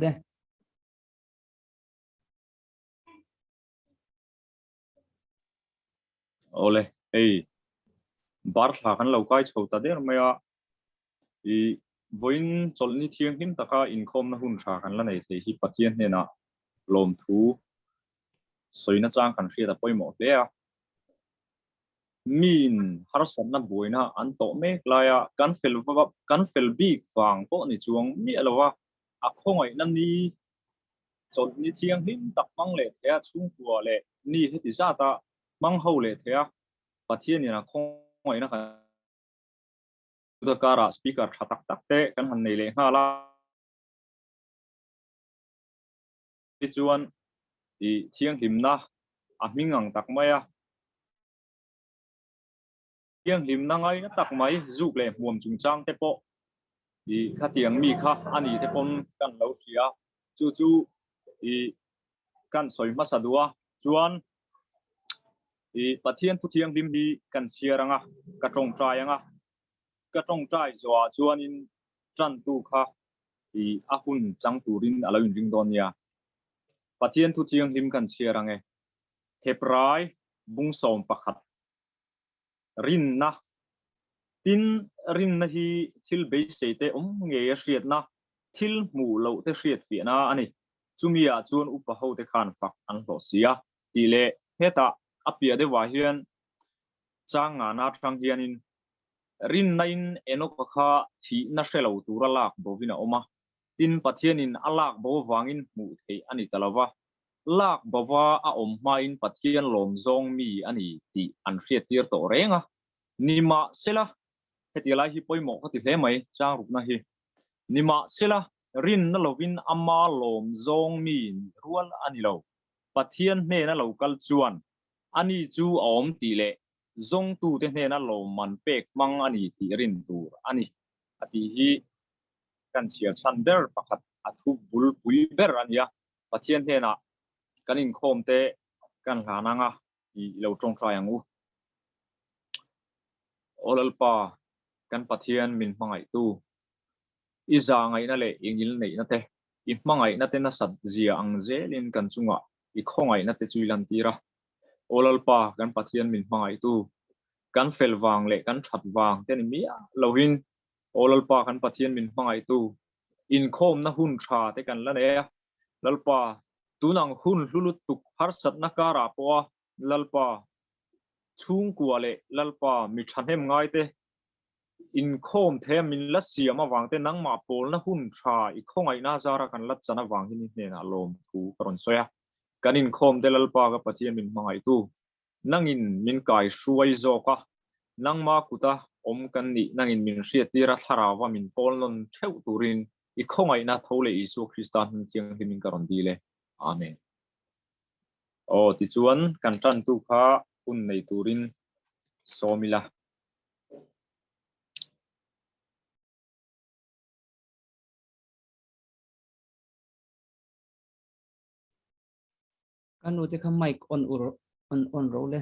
le. Awle, hei bar thla kan lo kai chho ta der mai a, i vawiin chawlhni thianghlim taka inkhawmna hun tha kan la nei thei hi Pathian hnenah lawmthu sawina chang kan hriat a pawimawh hle a. Miin harsatna buaina an tawh mek laia kan fel kan fel bik vang pawh ni chuang miah lova a khawngaihna ni chawlhni thianghlim tak hmang leh thei a, chhungkua leh ni heti zata hmang ho leh thei a, Pathianin a khawngaihna kan Chuta karah speaker tha tak tak te kan han nei leh nghal a. Tichuan i thianghlimna a hming ang tak mai a. Thianghlimna ngaina tak mai zuk leh hmuam chungchang te pawh i khatiang mi kha a ni te pawn kan lo hria. Chu chu i kan sawi hmasa duh a. Chuan i Pathian thu thianghlim hi kan chhiar ang a, ka tawngtai ang a. Ka tawngtai zawhah chuanin tantu kha i a hun chang turin a lo inring dawn nia. Pathian thu thianghlim kan chhiar ang e. Hebrai bung 11 rinna tin rinna hi thil beisei te awm ngei a hriatna, thil hmuh loh te hriat fiahna a ni. Chumi ah chuan upa ho te khan fak an hlawh si a tih leh hetah a piah deuhah hian chang ngana atang hianin rinna in Enoka kha thihna hre lo tura lak bovin a awm a, tin Pathianin a lak bo vangin hmuh theih a ni ta lova. Lak bova a awm hmain Pathian lawm zawng mi a ni tih an hriattir tawh reng a. Nimahsela, heti lai hi pawimawh ka ti hle mai, chang rukna hi. Nimahsela, rinna lovin ama lawm zawng mi nih rual a ni lo. Pathian hnena lo kal chuan ani chu a awm tih leh zawngtute hnena lawmman pek hmang a ni tih rin tur a ni, a tih hi kan chhiar chhan ber pakhat a thu bulpui ber a ni a. Pathian hnenah kan inkhawm te kan hlan ang a, i lo tawngtai ang u. Aw Lalpa, kan Pathian min hmangaihtu, i za ngaihna leh i ngilneihna te, i hmangaihna te nasat zia ang zelin kan chungah i khawngaihna te chu i lantir a. Aw Lalpa, kan Pathian min hmangaihtu, kan fel vang leh kan that vang te ni miah lovin, Aw Lalpa, kan Pathian min hmangaihtu, Inkhawmna hun tha te kan la nei a, Lalpa, tunang hun hlu lutuk harsatna karah pawha Lalpa chhungkua leh Lalpa mi thahnem ngaite inkhawm theia min la siam avang te nangmah pawlna hun tha i khawngaihna zara kan la chan avang hi ni hnenah lawmthu ka rawn sawi a. Kan inkhawm te Lalpa ka Pathian min hmangaihtu Nangin min kai hruai zawk a, nangma kuta awm kan nih nangin min hriattir a thlarauva min pawl nawn theuh turin i khawngaihna tho leh Isua Krista hming thianghlimin ka rawn dil e. Amen. Aw, tichuan kan tantu kha hun nei turin sawm ila. Ka nu te kha mic on ur on on ro le.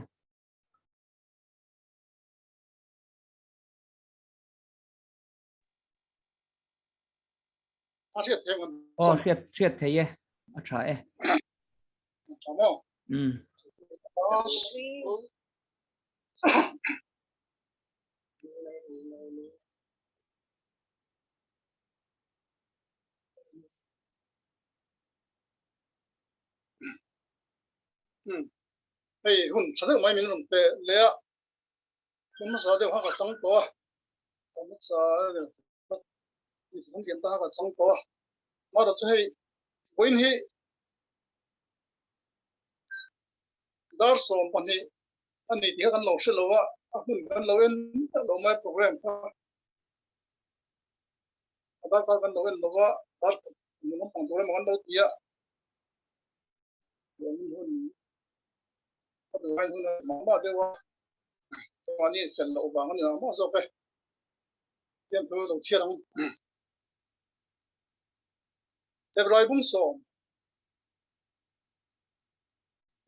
A hriat thei ang. Aw hriat hriat thei e. A tha e. Tha maw? Um. Hei hun tha deuh mai min rawn pe leh a, hun hmasa deuh kha ka chang tawh a, ka hmasa hun ta kha ka chang tawh a, mahrawh chu hei vawiin hi dar 12 a ni tih kha kan lo hre lo a, a hmun kan lo en lo mai program kha a darkar kan lo en lo va, dar lampang tur emaw kan lo ti a.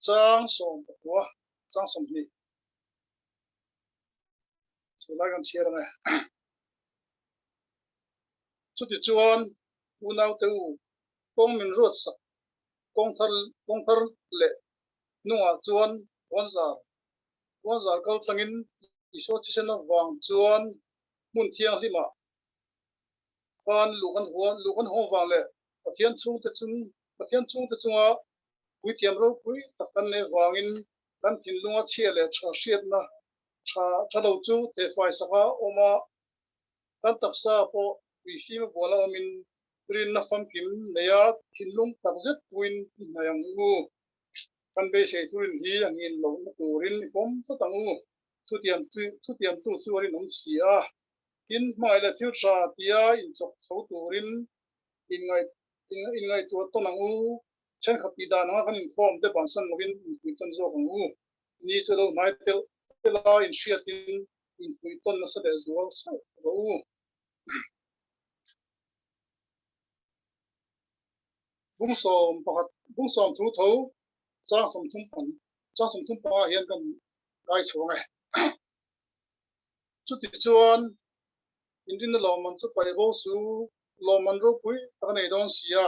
Chang 19 chang 20 chu lai kan chhiar ang e. Chutichuan unaute u. Kawng min ruat sak kawng thar kawng thar leh hnungah chuan Puanzar Puanzar kal tlangin Isua thisen avang chuan hmun thianghlimah khan luh kan huan luh kan hawng vang leh Pathian chhungte chung Pathian chhungte chunga puithiam ropui tak kan neih vangin kan thinlunga chhia leh tha hriatna tha tha lo chu thehfai saka awm a, kan taksa pawh tuifim a bual a awmin rinna famkim neia thinlung tak zet puin i hnaih ang u. Kan beisei thurin hi a ngin lohna turin i pawm tlat ang u. Thutiam thutiamtu chu a rinawm si a. Tin, hmai leh thil tha tia inchawk tho turin inngaih inngaihtuah tawn ang u. Thenkhat tih dan anga kan inkhawm te bansan lovin inpui tawn zawk ang u. Ni chu lo hnai telh telh a, inhriatin inpui tawn nasa leh zual sauh rawh u. Bungsawm pakhat bungsawm thu tho chang sawmthum pan chang sawmthum pangah hian kan ngai chhuang e. Chuti chuan inrinna lawmman chu paih bo su lawmman ropui tak a nei dawn si a,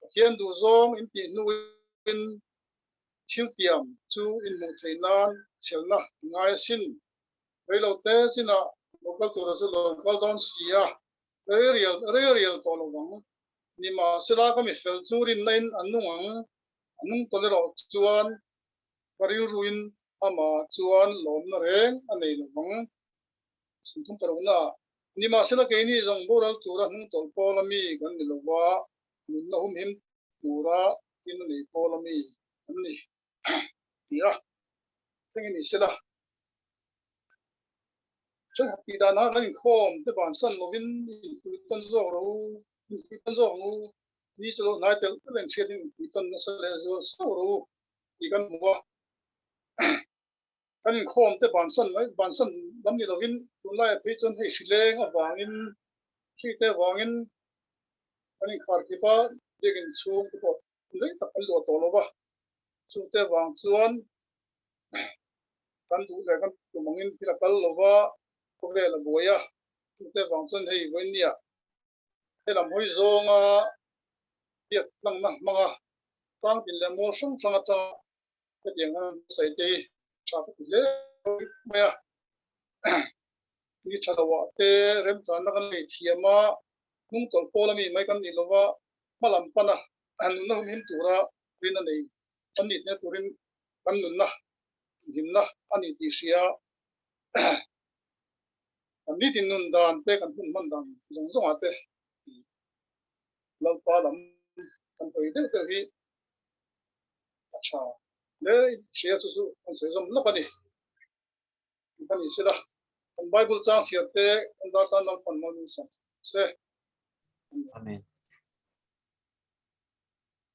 Pathian duhzawng in tih hnuin thil tiam chu in hmuh theih nan chhelna ngai asin. Reilote chinah lo kal tura chu lo kal dawn si a, rei rial rei rial tawh lo vang. Nimahsela ka mi fel chu rinna in an nung ang, a nung tawn erawh chuan ka rilruin amah chuan lawmna reng a nei lo vang. Sumthum parukna ah, Nimahsela keini zawng boral tura hnungtawlh pawl a mi kan ni lo va, nunna humhim tura rinna nei pawl a mi kan ni ti a, thleng i ni sela. Thenkhat tih danah kan inkhawm te bansan lovin inpui tawn zawk ro, inpui tawn zawk ang u, ni chu lo hnai telh telh in hriatin inpui tawn nasa leh zual sauh ro tih kan hmu a. Kan inkhawm te bansan mai, bansan lam ni lovin tunlaiah phei chuan hei hrileng avangin, hri te avangin kan inkhar khip a, biakinn chhung te pawh rei tak kan luah tawh lo va, chungte avang chuan kan duh leh kan tum angin thil a kal lo va, khawvel a buai a, chungte avang chuan hei vawinia helam hawi zawnga biak tlangna hmanga tlangtin leh mual hrang hrang atanga hetiang han sawi te hi tha ka ti hle mai a. Ni tha lo ah te remchanna kan nei thiam a, hnung tawlh pawl ami mai kan nih lo va, hma lam pana nunna humhim tura rin a nei kan nih hmel turin kan nunna himna a ni tih hria kan nitin nun dan te kan hun hman dan zawng zawngah te Lalpa lam kan hawi deuh deuh hi a tha hle hria chu chu kan sawi zawm lawk a ni. Kan ni sela kan Bible chang chhiar te kan zar tan Lalpan mal min sawm se. Amen.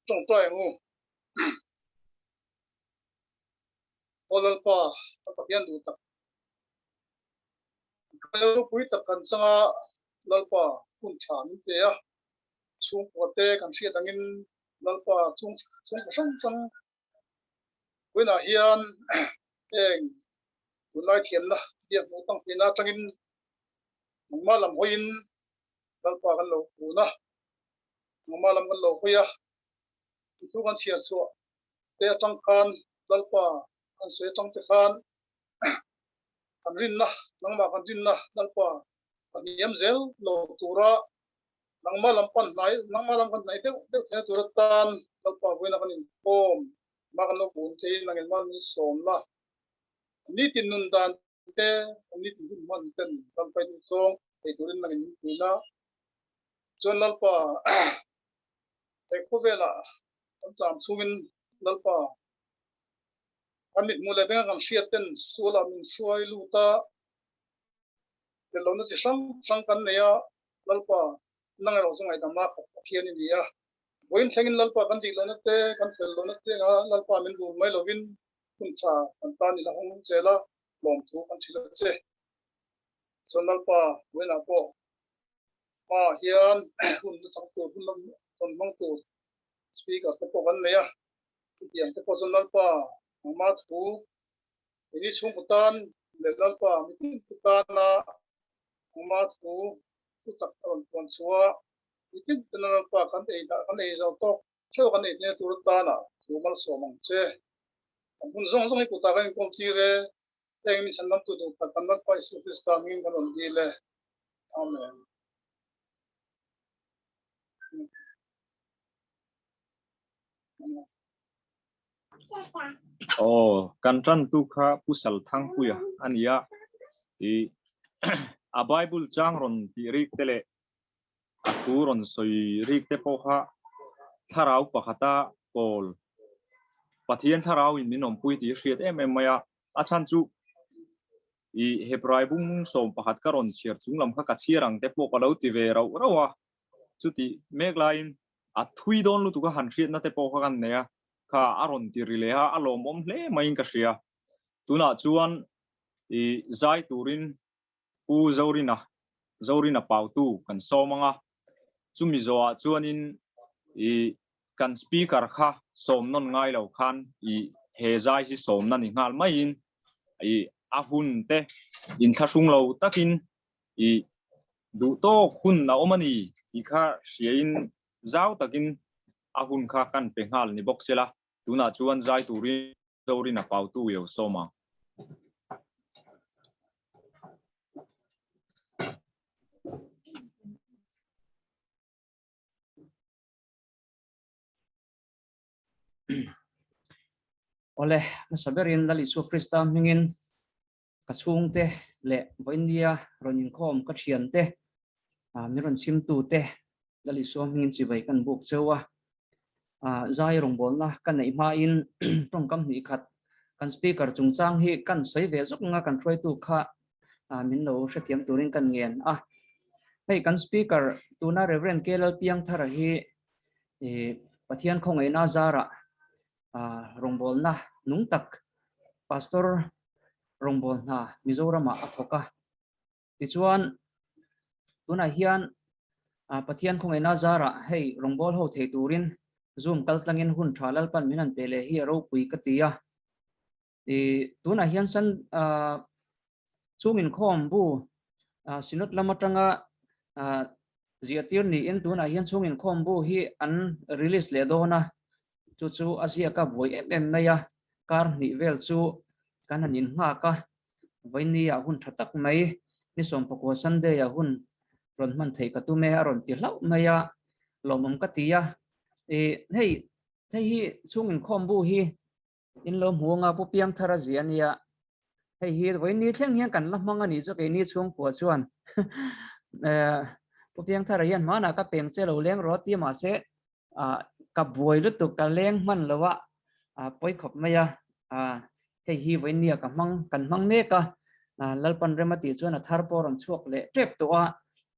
Tawngtai ang u. Aw Lalpa, ka Pathian duh tak. Ka ropui tak kan changa Lalpa hun tha min pe a, chhungkua te kan hriat angin Lalpa chung chhungkaw hrang hrang vawiinah hian heng tunlai thiamna biak hmuh tang theihna atangin nangmah lam hawiin Lalpa kan lo kun a, nangmah lam kan lo hawi a, thu kan chhiar chhuah te atang khan Lalpa kan sawi atang te khan kan rinna, nangmah kan rinna Lalpa a hniam zel lo tura nangmah lam pan hnai, nangmah lam kan hnaih deuh deuh theihna tur atan Lalpa vawiina kan inkhawm, mah kan lo kun thei nangin mal min sawmna nitin nun dan te an ni tih hun hman ten ram kai duh zawng thei turin nangin min pui na. Chuan Lalpa he khawvelah kan cham chhungin Lalpa kan mithmuh leh benga kan hriat ten sualah min hruai lut a, tel lohna chi hrang hrang kan nei a, Lalpa nang erawh chu ngaihdam a khat Pathian i ni a. Vawiin thlengin Lalpa kan dik lohna te, kan fel lohna te anga Lalpa min rul mai lovin Hun tha kan tan ila hawng zel a, lawmthu kan hrilh a che. Chuan Lalpa buainah pawh hma hian hun la chang tur, hun la rawn hmang tur speaker te pawh kan nei a. Chutiang te pawh chuan Lalpa nangmah thu keini chhungkaw tan leh Lalpa mitin te tana nangmah thu thu tak a rawn puan chhuah. Nitin tena Lalpa kan ei dah kan ei zo tawk theuh kan ei hne tur atana thu malsawm ang che. Kan hun zawng zawng hi kutah kan inkawl tir e, heng min chhandamtu duh tak kan Lalpa Isua Krista hmingin kan rawn dil e. Amen. Aw, kan tantu kha Pu Salthangpuia a ni a, i a Bible chang rawn tih rik te leh a thu rawn sawi rik te pawh kha thlarau pakhata pawl Pathian thlarau in min awmpui tih a hriat em em mai a, a chhan chu i Hebrai bung 11 ka rawn chhiar chung lam kha ka chhiar ang te pawh ka lo ti ve rauh rauh a, chuti mek laiin a thui dawn lutuk a han hriatna te pawh kha kan nei a, kha a rawn ti ri leh a, a lawmawm hle maiin ka hria. Tunah chuan i zai turin Pu Zorina, Zorina Pautu kan sawm ang a, chumi zawhah chuanin i kan speaker kha sawm nawn ngai lo khan i he zai hi sawmna ni nghal maiin i a hun te inthlahrung lo takin i duh tawk hun a awm a ni tih kha hriain zau takin a hun kha kan pe nghal ni bawk sela, tunah chuan zai turin Zorin a pautu i lo sawm ang. Awle, hmasa berin Lal Isua Krista hmingin ka chhungte leh vawiinnia rawn inkhawm ka thiante min rawn chhimtute Lal Isua hmingin chibai kan buk cheu a. Zai rawngbawlna ka neih hmain tawngkam hnih khat kan speaker chungchang hi kan sawi ve zawk anga kan hruaitu kha min lo hrethiam turin kan ngen a. Hei kan speaker tuna Reverend K Lalpiangthara hi Pathian khawngaihna zarah rawngbawlna nung tak Pastor rawngbâwl hna Mizoramah a thawk a. Tichuan, tunah hian Pathian khawngaihna zarah hei rawngbâwl ho thei turin Zoom kal tlangin hun tha Lalpan min han pe leh hi a ropui ka ti a. Tunah hian san chung inkhawm bu Synod lam atanga ziahtir niin tunah hian chung inkhawm bu hi an release leh dawn a. Chu chu a ziak a buai em em mai a, kar hnih vel chu kan han innghak a, vawinia hun tha tak mai, ni 19 Sunday a hun rawn hman theih ka tum e a rawn ti hlauh mai a, lawmawm ka ti a. Ih hei hei hi chhung inkhawm bu hi in lo hmu anga Pu Piangthar a zia ania, hei hi vawiin thleng hian kan la hmang a nih chu keini chhungkua chuan Pu Piangthara hian hmanah ka peng che lo leng rawh ti mahse ka buai lutuk ka leng hman lo a pawi khawp mai a hei hi vawinia ka hmang kan hmang mek a Lalpan rem a tih chuan a thar pawh a rawn chhuak leh tep tawh a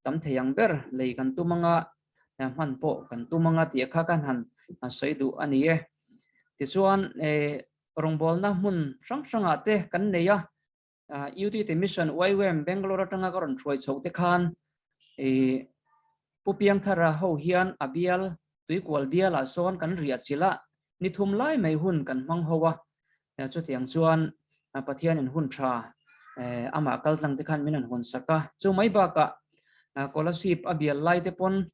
tam thei ang ber lei kan tum anga hman pawh kan tum anga tih kha kan han sawi duh a ni e tichuan rawngbawlna hmun hrang hrangah te kan nei a UT te Mission YWAM Bangalore atanga ka rawn hruai chhoh te khan Pu Piangthara ho hian a bial Tuikual bialah sawn kan riah chilh a, ni thum lai mai hun kan hmang ho a, chutiang chuan Pathianin hun tha amah kaltlang te khan min han hawn sak a, chu mai bakah Kolasib a bial lai te pawn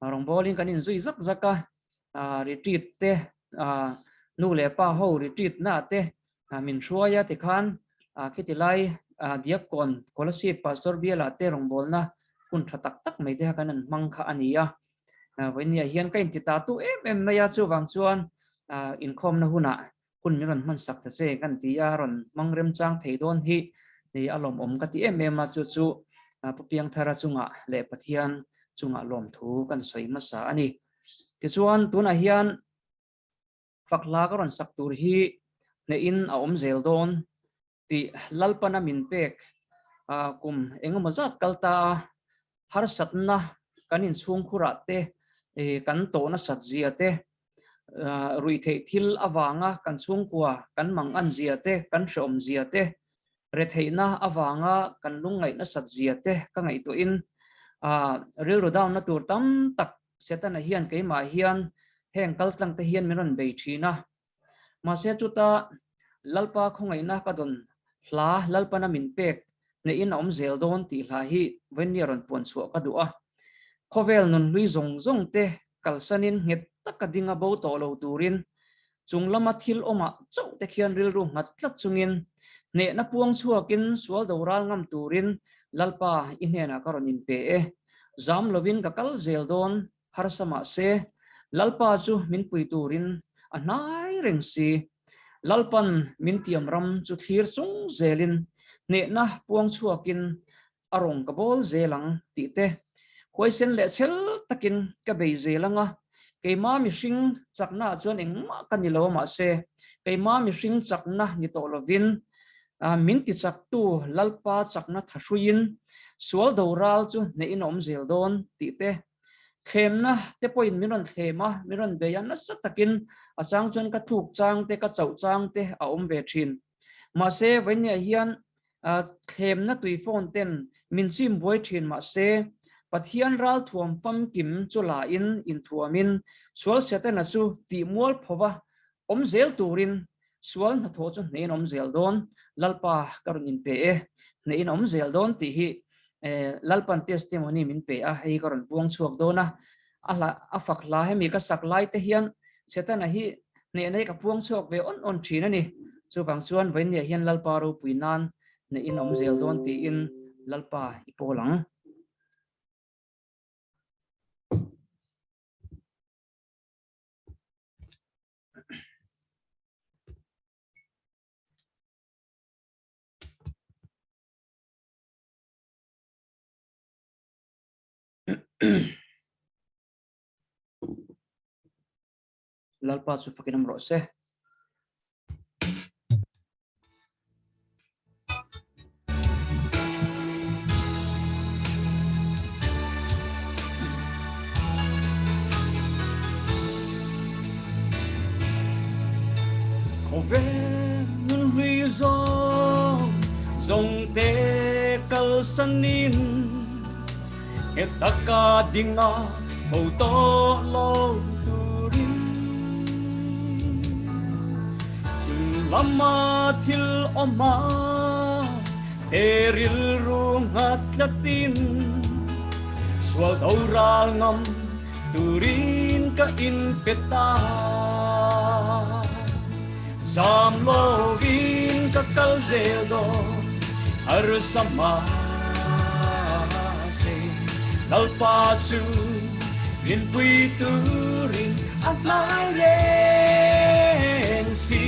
rawngbawlin kan inzui zak zak a, retreat te nu leh pa ho retreat na te min hruai a tikhan khiti lai Diakkawn Kolasib Pastor biala te rawngbawlna hun tha tak tak mai te kha kan an hmang kha a ni a. Vawinia hian ka inti ta tu em em mai a, chuvang chuan inkhawmna hunah hun min rawn hman sak ta che kan ti a, rawn hmang remchang thei dawn hi a lawmawm ka ti em em a, chu chu Pu Piangthara chungah leh Pathian chungah lawmthu kan sawi hmasa a ni. Tichuan tunah hian fak hla ka rawn sak tur hi hnehin a awm zel dawn tih Lalpana min pek kum engemaw zat kal ta a, harsatna kan inchhungkhurah te kan tawh nasat zia te, ruihtheih thil avanga kan chhungkua kan mangan zia te, kan hreawm zia te, retheihna avanga kan lungngaih nasat zia te ka ngaihtuahin rilru down-na tur tam tak Setana hian keimah hian heng kaltlang te hian min rawn bei thin a. Mahse chuta Lalpa khawngaihna ka dawn hla Lalpana min pek hnehin a awm zel dawn tih hla hi vawinia rawn puan chhuah ka duh a. Khawvel nunhlui zawng zawng te kalsanin nghet taka dinga bo tawh lo turin chung lama thil awmah chauh te khian rilru nghat tlat chungin hnehna puang chhuakin sual do ral ngam turin Lalpa i hnenah ka rawn inpe e. Zam lovin ka kal zel dawn harsa mah se Lalpa chu min pui turin a hnai reng si. Lalpan min tiam ram chu thlir chung zelin hnehna puang chhuakin a rawn ka bawl zel ang tih te, huaisen leh chhel takin ka bei zel ang a, keima mihring chakna ah chuan engmah ka ni lo a mahse keima mihring chakna ni tawh lovin min ti chaktu Lalpa chakna thahruiin sual doral chu hnehin a awm zel dawn tih te, thlemna te pawhin min rawn thlem a, min rawn bei a nasa takin a chang chuan ka tluk chang te ka chauh chang te a awm ve thin. Mahse vawinia hian thlemna tui phone ten min chim buai thin mahse Pathian ralthuam famkim chu la in inthuamin sual Setana chu tih mual phova awm zel turin sual hnathawh chu hnehin awm zel dawn Lalpa ka rawn inpe e hnehin awm zel dawn tih hi Lalpan testimony min pe a hei ka rawn puang chhuak dawn a a hla a fak hla hemi ka sak lai te hian Setana hi hnehna hi ka puang chhuak ve awn awn thin a ni. Chuvang chuan vawinia hian Lalpa ropui nan hnehin a awm zel dawn tiin Lalpa i pawl ang. Lalpa chu fakin awm rawh se. Khawvel nun hlui zawng zawng te kalsanin Nghet taka dinga ho tawh lo turin Chung lama thil awm a te rilru nghat tlatin Sual do ral ngam turin ka inpe ta Zam lovin ka kal zel dawn harsa mahse Lalpa chu min pui turin a hnai reng si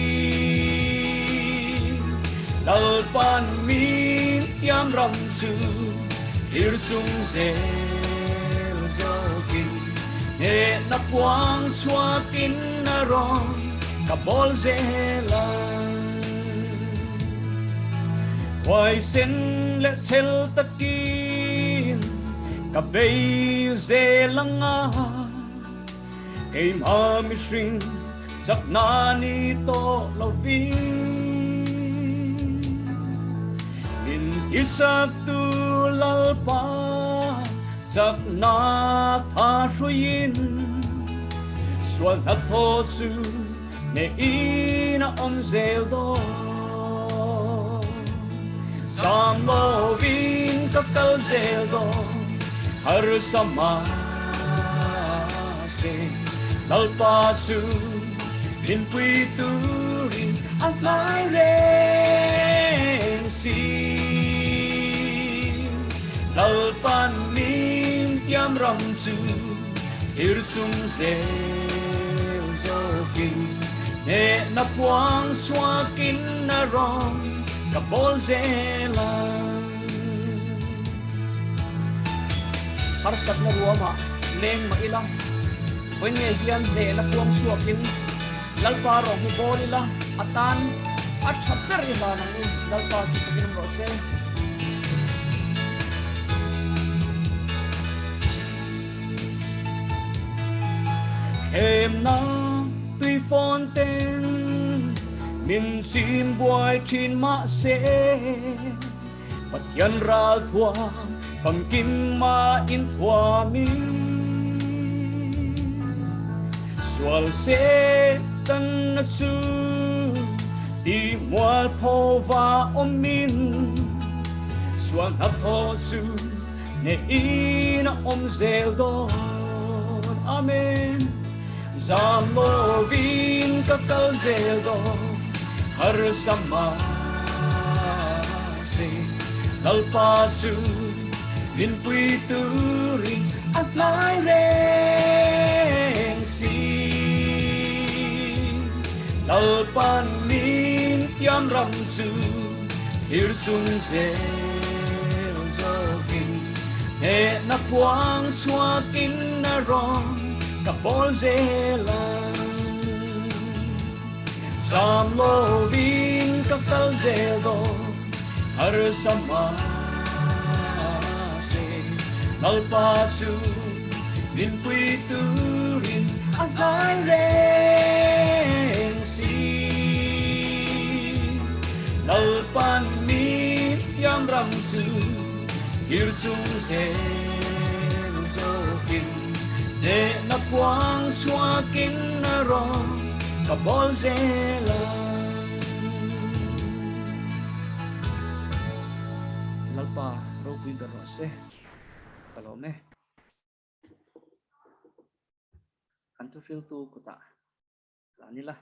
Lalpan min tiam ram chu thlir chung zel zawkin Hnehna puang chhuakin a rawn ka bawl zel a. Huaisen leh chhel takin ka bei zel ang a, keimah mihring chakna ni tawh lovin min tisaktu Lalpa Chakna tha hruiin sual hnathawh chu hneh in a awm zel dawn. Zam lovin ka kal zel dawn, harsa mahse Lalpa chu min pui turin a hnai reng si. Lalpan min tiam ram chu thlir chung zel zawkin hnehna puang chhuakin a rawn ka bawl zel ang. Harsatna ruamah leng mah ila, vawiin hian hnehna puang chhuakin Lalpa rawng hi bawl ila, a tan a tha ber i hlan ang u, Lalpa chu fakin awm rawh se. Thlemna tui fawn ten min chim buai thin mah se, Pathian ral thua famkim ma in thuamin sual Satan na chu ti mual pho va awmin sual hnathawh chu Hnehin a awm zel dawn. Amen. Zam lovin ka kal zel dawn. Harsa mahse Lalpa chu min pui turin a hnai reng si. Lalpan min tiam ram chu thir chung zel zawkin hnehna puang chhuakin a rawn ka bawl zel ang. Zam lovin ka kal zel dawn harsa mahse Lalpa chu min pui turin a hnai reng si. Lalpan min tiam ram chu thir chung zel zawkin hnehna puang chhuakin a rawn ka bawl zel ang. Lalpa ropui ber rawh se, ka lawm e. Kan thuhriltu kutah tlan ila.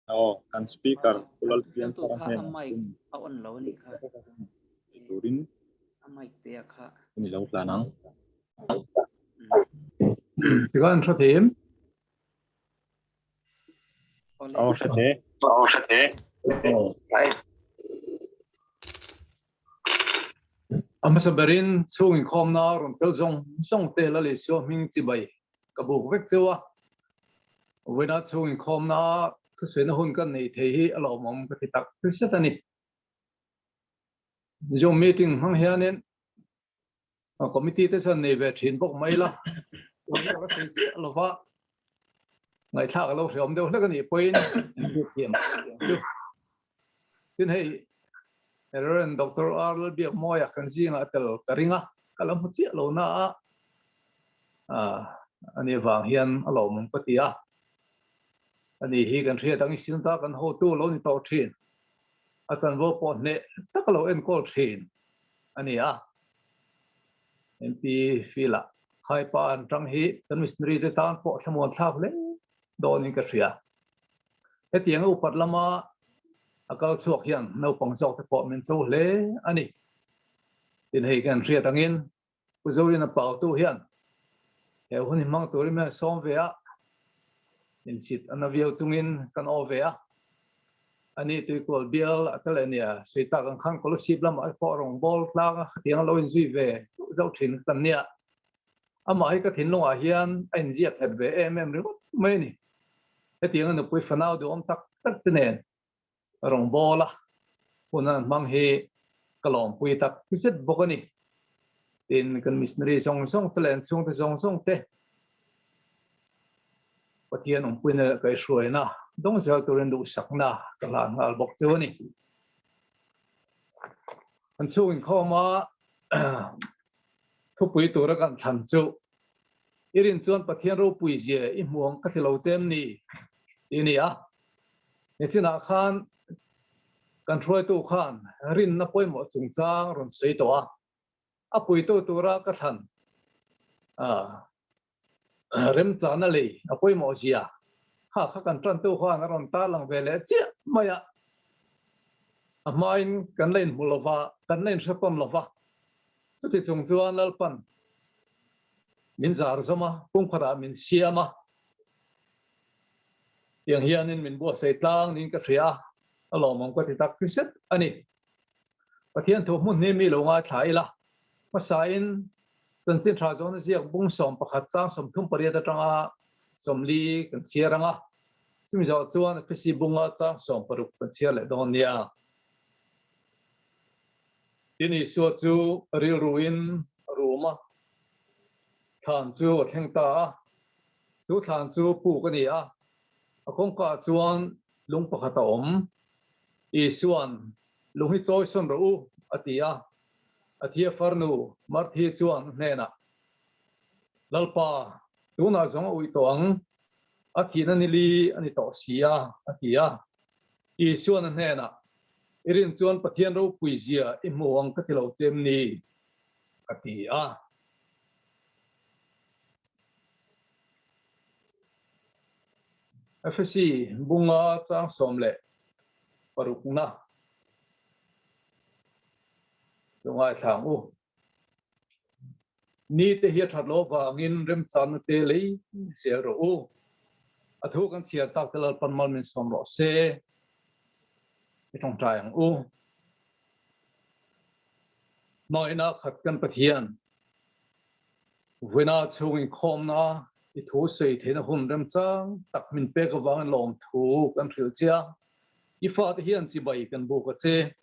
Aw, kan speaker Pu Lalpian Thuhriltu thar a kha a hnenah mic hun a on lo a nih kha. Turin A mic te a kha. Hun i lo tlan ang. Tikhan hre them. Aw hre the. Aw hre the. A hmasa berin chhung inkhawmna rawn tel zawng zawng te la leh suah hming chibai ka buk vek cheu a. Vawiina chhung inkhawmna thusawina hun kan nei thei hi a lawmawm ka ti tak zet a ni. Zoom meeting hmang hianin Committee te chuan nei ve thin bawk mai la, tun hi ka sawi chiah lo va, ngaihthlak a lo hreawm deuh hlek a nih pawhin thiam chu. Tin hei Reverend Doctor R Lalbiakmawia kan zingah a tel ka ring a, ka la hmu chiah lo na a, ani vang hian a lawmawm ka ti a. Ani hi kan hriat ang i sinta kan hotu lo ni tawh thin, a chanvo pawh hneh tak a lo enkawl thin a ni a. MP Phil-a khaipa an tang hi kan missionary te tan pawh thlamuan thlak hle dawnin ka hria. Hetianga upat lama a kal chhuak hian naupang zawk te pawh min cho hle a ni. Tin hei kan hriat angin Pu Zorina Pautu hian he hun hi hmang turin min han sawm ve a, insit a na viau chungin kan aw ve a. Ani tuikual bial a tel ania, sawi tak ang khan Kolasib lamah pawh rawngbawl tlang a khatiang a lo inzui ve zauh thin kan nia. Amah hi ka thinlungah hian a inziak nghet ve em em ringawt mai a ni. Hetiang a nupui fanau duhawm tak tak te nen rawngbawl a hun an hmang hi ka lawmpui tak zet bawk a ni. Tin, kan missionary zawng zawng te leh an chhungte zawng zawng te Pathian awmpuina leh kaihhruaina dawng zel turin duhsakna ka hlan nghal bawk chu a ni. Kan chhung inkhawm a thupui tura kan thlan chu i rin chuan Pathian ropui zia i hmu ang ka ti lo che em ni tih a ni a. Nichinah khan kan hruaitu khan rinna pawimawh chungchang rawn sawi tawh a, a puitu tura ka thlan remchana lei a pawimawh zia kha kha kan tantu khan a rawn tarlang ve leh chiah mai a, a hmain kan la inhmu lo va, kan la inhre tawn lo va, chuti chung chuan Lalpan min zar zawm a, pumkhatah min siam a, tiang hianin min buatsaih tlang niin ka hria a, a lawmawm ka ti tak zet a ni. Pathian thu hmun hi mi lo ngaithla ila, hmasain Chanchin Tha Zawna ziak bung 11 chang 38 atanga 40 kan chhiar ang a, chumi zawh chuan Ephesi bunga chang 16 kan chhiar leh dawn nia. Tin Isua chu rilruin a rum a, thlan chu a thleng ta a, chu thlan chu puk a ni a, a kawngkaah chuan lung pakhat a awm. Isua'n, Lung hi chawi sawn rawh u, a ti a. A thia farnu Marthi chuan a hnenah, Lalpa, tunah zawng a uih tawh ang. A thihna ni li a ni tawh si a, a ti a. Isuan a hnenah, I rin chuan Pathian ropui zia i hmu ang ka ti lo che em ni? a ti a. Efesi bunga chang 16na chu ngaithla ang u. Ni te hi a that loh avangin remchanna te lei zel rawh u. A thu kan chhiar tak te Lalpan mal min sawm rawh se. I tawngtai ang u. Hmangaihna khat kan Pathian Vuina chhung inkhawmna i thu sawi theihna hun remchang tak min pek avangin lawmthu kan hrilh che a. I fate hian chibai kan buk a che.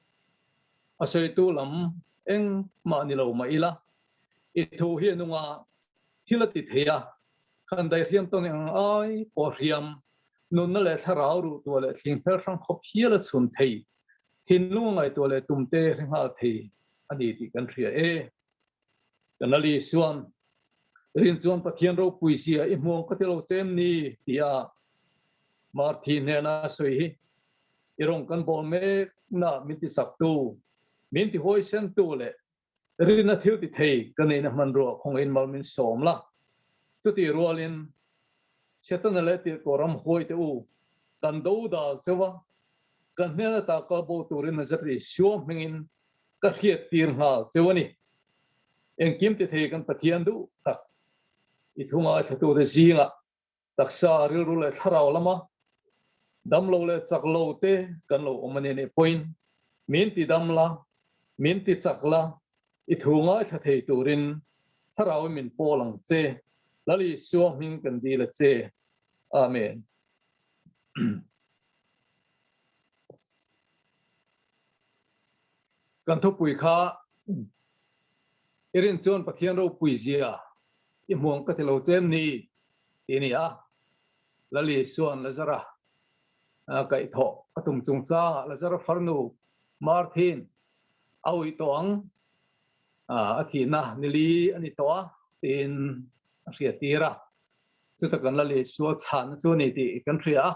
A sawitu lam engmah ni lo mah ila, i thu hi a nung a, thil a ti thei a, khan daihriam tawng eng ai pawh hriam, nunna leh thlarau ruhtuah leh thlingphel hrang khawp hial a chhun thei, thinlung a ngaihtuah leh tumte hre nghal thei a ni tih kan hria e. Kan Ali chuan, Rin chuan Pathian ropui zia i hmuang ka ti lo che em ni? tia Marthi hnena a sawi hi i rawn kan bawl mekna min ti chaktu, min ti huaisentu leh rinna thil ti thei ka neihna hmanrua khawngaihin mal min sawm la. Chutih rualin Setana leh tirhkoh ram huai te u, kan do dal cheu a, kan hnen ata kal bo turin Nazareth Isua hmingin ka hriat tir nghal cheu a ni. Engkim ti thei kan Pathian duh tak i thu ngaithlatute zingah taksa rilru leh thlarau lama damlo leh chak lo te kan lo awm a ni nih pawhin min ti dam la, min ti chak la, i thu ngaithla thei turin thlarauin min pawl ang che. Lal Isua hming kan dil a che. Amen. Kan thupui kha i rin chuan Pathian ropui zia i hmuang ka ti lo che em ni? Ti a ni a. Lali chuan Lazara kaihthawh a tum chungchangah Lazara farnu Marthin a uih tawh ang, a thihna nili a ni tawh a tiin a hriattir a. Chuta kan Lali sual chhanna chu a ni tih kan hria a.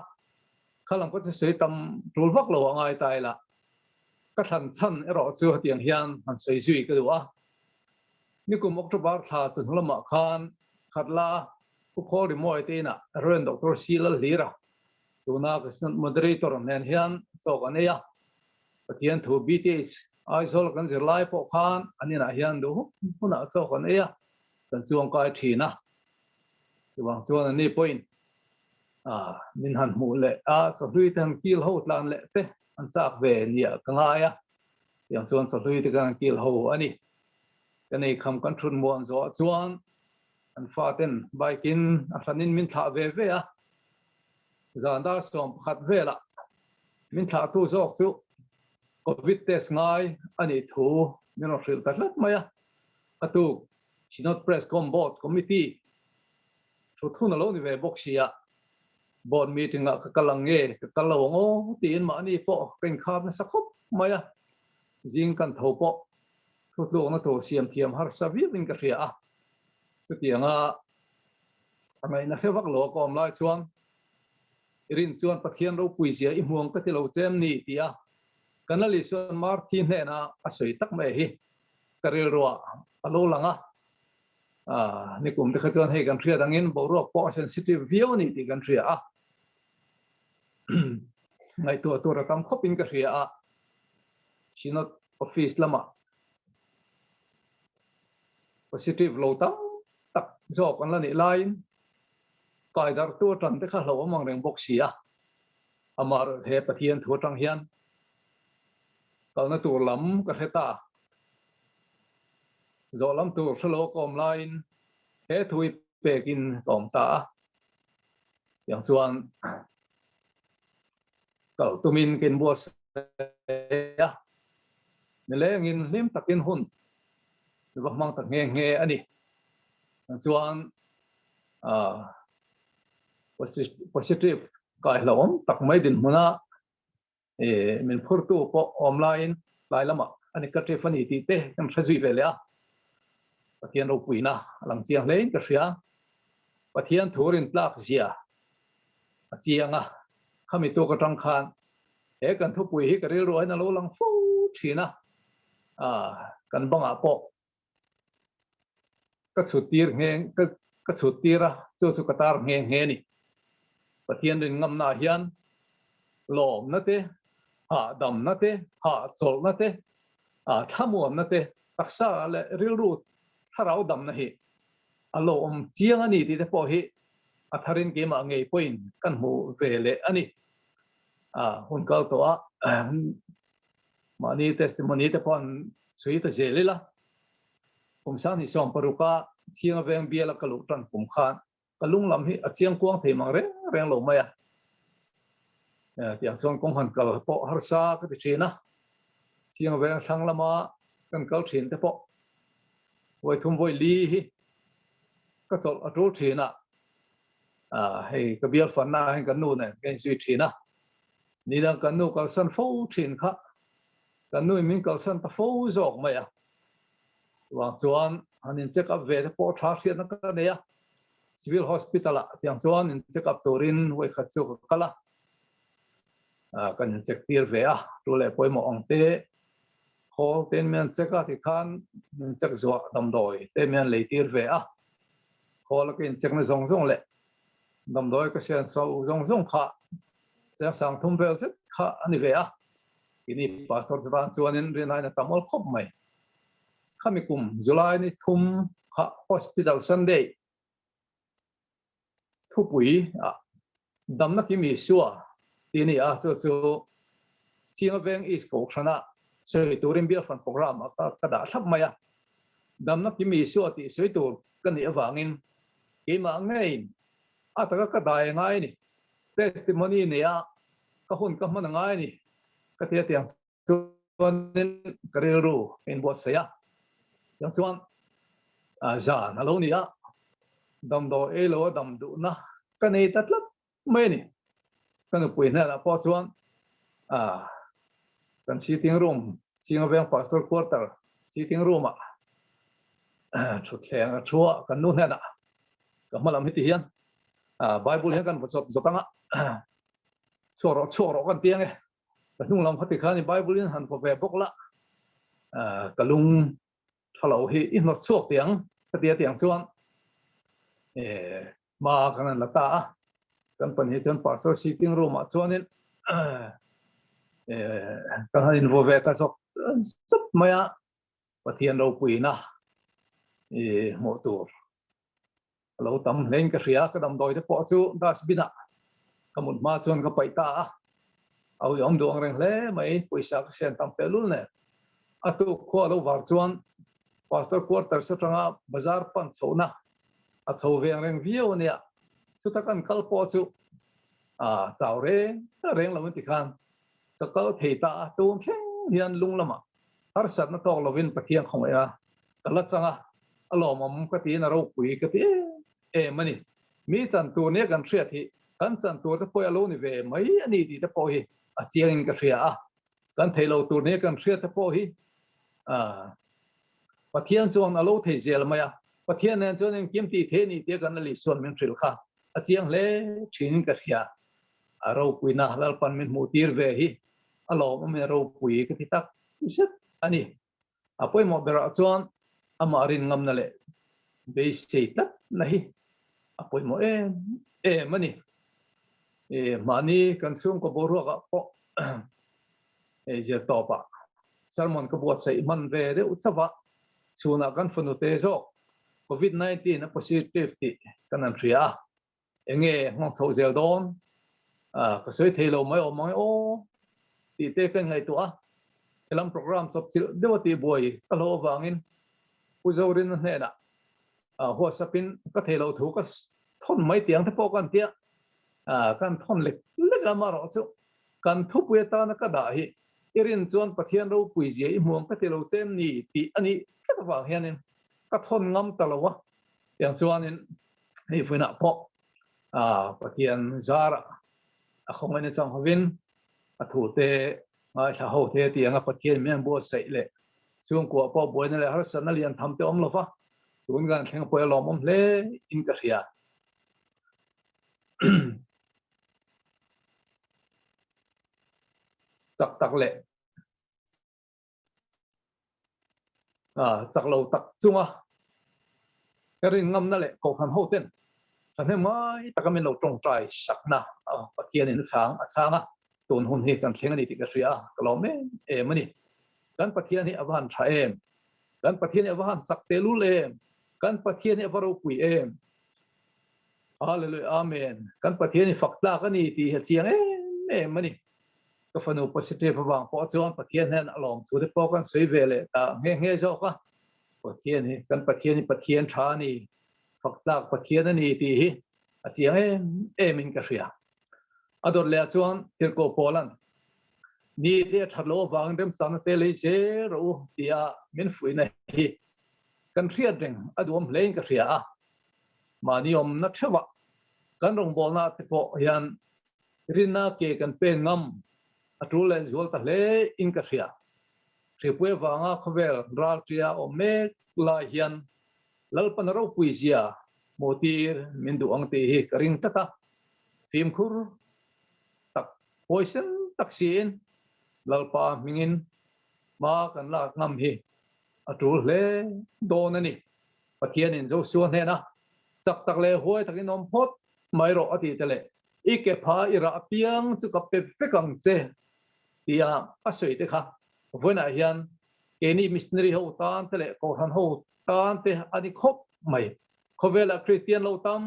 Kha lam ka chu sawi tam tul vak lo a ngai ta ila. Ka thlan chhan erawh chu hetiang hian han sawi zui ka duh a. Nikum October thla chawhnu lamah khan Khatla Pu Khawl Rimawi te inah Rev. Doctor C. Lalhlira tuna ka Synod Moderator nen hian chaw kan ei a. Pathian thu BTH Aizawl kan zir lai pawh khan an inah hian duh huk hunah chaw kan ei a, kan chuangkai thin a. Chuvang chuan ani pawhin min han hmuh leh a, chawhlui te han kil ho tlan leh te an chak ve nia ka ngai a, tiang chuan chawhlui te kan kil ho a ni. Ka nei kham kan thut muan zawh chuan an faten bike in a hranin min thlah ve ve a, zan dar 11 velah min thlahtu zawk chu Covid test ngai a nih thu min rawn hrilh ta tlat mai a, a tuk Synod Press Com Board Committee Thu thun a lo ni ve bawk sia, board meeting ah ka kal ang nge, ka kal lo ang aw tiin mahni pawh ka inkhar nasa khawp mai a, zing kan tho pawh thutlukna tur siam thiam harsa viauin ka hria a, chutianga a ngaihna hre vak lo a ka awm lai chuan i rin chuan Pathian ropui zia i hmuang ka ti lo che em ni tia Kanali chuan Marthi hnena a sawi tak mai hi ka rilruah a lo lang a. Nikum te kha chuan hei kan hriat angin boruak pawh a sensitive viau a ni tih kan hria a, ngaihtuah tur a tam khawpin ka hria a, Synod office lamah positive lo tam tak zawk an la nih laiin kaidarhtu atan te kha hlauhawm ang reng bawk si a, amaherawhchu he Pathian thu atang hian kalna tur lam ka hre ta. Zawh lam tur hrelo ka awm laiin he thu i pekin ka awm ta a, tiang chuan kal tumin ka inbuatsaih a, nilengin hlim takin hun va hmang ta nghe nghe a ni. Chuan positive kai hlauhawm tak mai dinhmuna Min phurtu pawh awm laiin tlai lamah a ni ka trip a ni tih te kan hre zui ve leh a. Pathian ropuina a lang chiang hlein ka hria. Pathian thu rin tlak zia. a chiang a, khami tuk atang khan he kan thupui hi ka rilru ahin a lo lang fo thin a, kan bangah pawh ka chhut tir nghe ka chhut tir a, chu chu ka tar nghe nghe a ni. Pathian rin ngamnaah hian lawmna te, hahdamna te, hahchawlhna te, thlamuanna te, taksa leh rilru thlarau damna hi a lo awm chiang a ni tih te pawh hi a tharin keimah ngei pawhin kan hmu ve leh a ni. Hun kal tawh a mahni testimony te pawh an chhui ta zel ila. Kum 2016 a Chhinga Veng biala ka luh tan kum khan ka lung lam hi a chiang kuang thei mang reng reng lo mai a. Tiang chuan kawng han kal pawh harsa ka ti thin a. Chhinga Veng thlang lama kan kal thin te pawh vawi thum vawi li hi ka chawlh a tul thin a. Hei ka bial fanna ah hian kan nu nen ka inzui thin a. Nidang kan nu kalsan fo thin kha kan nuin min kalsan ta fo zawk mai a. Chuvang chuan han in check up ve te pawh tha hriatna ka nei a. Civil Hospital ah tiang chuan in check up turin vawikhat chu ka kal a. Kan in check tir ve a, tu leh pawimawh ang te khawl tein min an check a tikhan min check zuah damdawi te min an lei tir ve a. Khawl a ka in check na zawng zawng leh damdawi ka sian chho zawng zawng kha cheng sang thum vel zet kha a ni ve a. Keini pastor te tan chuanin rinaiin a tam awl khawp mai. Khami kum July ni thum kha Hospital Sunday thupui ah damna kim Isua tih a ni a, chu chu Chinga Veng East Kohhrana sawi turin Bialhran program ah ka dah thlap mai a. Damna kim Isua tih sawi tur ka nih avangin keimah ngeiin a taka ka dai a ngai a ni. Testimony neia ka hun ka hman a ngai a ni ka ti a tiang chuanin ka rilru ka inbuatsaih a. Tiang chuan zan a lo ni a, damdawi ei lo a dam duhna ka nei ta tlat mai a ni. Ka nupui hnenah pawh chuan kan sitting room Chinga Veng Pastor Quarter sitting room-ah thutthleng a thu a, kan nu hnenah ka hma lam hi ti hian Bible hian kan va chawp zawk ang a, chhuak rawh chhuak rawh kan ti ang e. Ka hnung lam kha ti khan i Bible in han vaw ve bawk la, ka lung tha lo hi i hnawt chhuak tih ang ka ti a tiang chuan hma kan han la ta a. Kan pahnih chuan pastor sitting room ah chuanin kan han invaw ve ta zawk zawk mai a, Pathian ropuina i hmuh tur a lo tam hlein ka hria. Ka damdawi te pawh chu dustbin ah ka mut hma chuan ka paih ta a, a uiawm duh ang reng hle mai, pawisa ka sian tam teh lul nen. A tuk khua lo var chuan pastor quarters atanga bazar pan chhohna a chho ve ang reng viau a nia, chuta kan kal pawh chu a chau reng reng lo an ti khan ka kal thei ta a, tun thleng hian lung lamah harsatna tawk lovin Pathian khawngaih a, ka la chang a, a lawmawm ka tiin a ropui ka ti em em a ni. Mi chan tur nia kan hriat hi kan chan tur te pawh a lo ni ve mai a ni tih te pawh hi a chiangin ka hria a, kan thei lo tur nia kan hriat te pawh hi Pathian chuan a lo thei zel mai a, Pathian nen chuan engkim tih thei a ni tia kan la Lisuan min hrilh kha a chiang hle thinin ka hria. A ropuina Lalpan min hmuh tir ve hi a lawmawmin a ropui ka ti tak zet a ni. A pawimawh berah chuan amah rin ngamna leh beisei tlatna hi a pawimawh em em a ni. Mahni kan chhungkaw boruakah pawh zir tawpah sermon ka buatsaih hman ve deuh chauh a, chhunah kan fanu te zawk Covid 19 a positive tih kan han hria a. Enge nghawng chhoh zel dawn? Ka sawi thei lo mai awm ang e aw tih te ka inngaihtuah a, helam program chawp chilh deuh a tih buai ka hlauh avangin Pu Zorina hnenah WhatsApp in ka thei lo thu ka thawn mai tih ang te pawh ka han tia, kan thawn lek lek a amaherawh chu kan thupui atana ka dah hi i rin chuan Pathian ropui zia i hmu ang ka ti lo che em ni tih a nih tlat avang hianin ka thawn ngam ta lo a, tiang chuanin Hei vawiinah pawh Pathian zarah a khawngaihna chang hovin a thute ngaithla ho te tianga Pathian min an buatsaih leh chhungkua pawh buaina leh harsatna lian tham te awm lova tun kan thleng pawh a lawmawm hle in ka hria. Chak tak leh chak lo tak chunga ka rin ngamna leh kohhran ho ten thahnem ngai taka min lo tawngtai sakna Pathianin a chhang a chhang a, tun hun hi kan thleng a ni tih ka hria a, ka lawm em em a ni. Kan Pathian hi a va han tha em! Kan Pathian hi a va han chak tehlul em! Kan Pathian hi a va ropui em! Hallelujah Amen. Kan Pathian hi fak tlak a ni tih hi a chiang em em a ni. Ka fanu positive avang pawh chuan Pathian hian a lawm thu te pawh kan sawi ve leh ta nghe nghe zawk a. Pathian hi kan Pathian hi Pathian tha a ni, fak tlak Pathian a ni tih hi a chiang em em in ka hria. A dawt leh ah chuan Tirhkoh Paula'n Ni te a that loh avangin remchangna te lei zel rawh u tia min fuihna hi kan hriat reng a duhawm hlein ka hria a. Mahni awmna theuhah kan rawngbawlna te pawh hian rinna ke kan pen ngam a tul leh zual ta hle in ka hria. Hripui avanga khawvel ralṭia awm mek lai hian Lalpana ropui zia hmuhtir min duh ang tih hi ka ring tlat a, fimkhur tak huaisen tak siin Lalpa hmingin hma kan lak ngam hi a tul hle dawn a ni. Pathianin Joshua hnena chak tak leh huai takin awm phawt mai rawh a tih te leh i ke pha i rah apiang chu ka pe vek ang che tia a sawi te kha vawiinah hian keini missionary ho tan te leh kohhran ho tan te a ni khawp mai. Khawvelah Kristian lo tam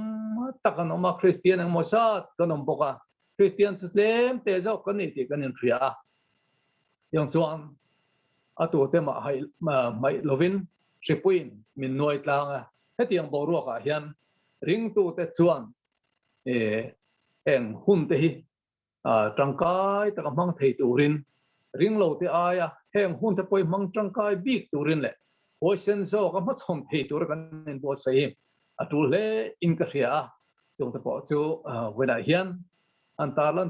tak an awm a, Kristian engmaw zat kan awm bawk a, Kristian chu tlem te zawk kan ni tih kan inhria a. Tiang chuan a tute mah haih hmaih lovin hripuiin min nuai tlang a. Hetiang boruakah hian ringtute chuan heng hunte hi tangkai taka hmang thei turin ringlote aia heng hunte pawh hi hmang tangkai bik turin leh huaisen zawka hmachhawn thei tura kan inbuatsaih hi a tul hle in ka hria a. Chungte pawh chu vawiinah hian an tarlan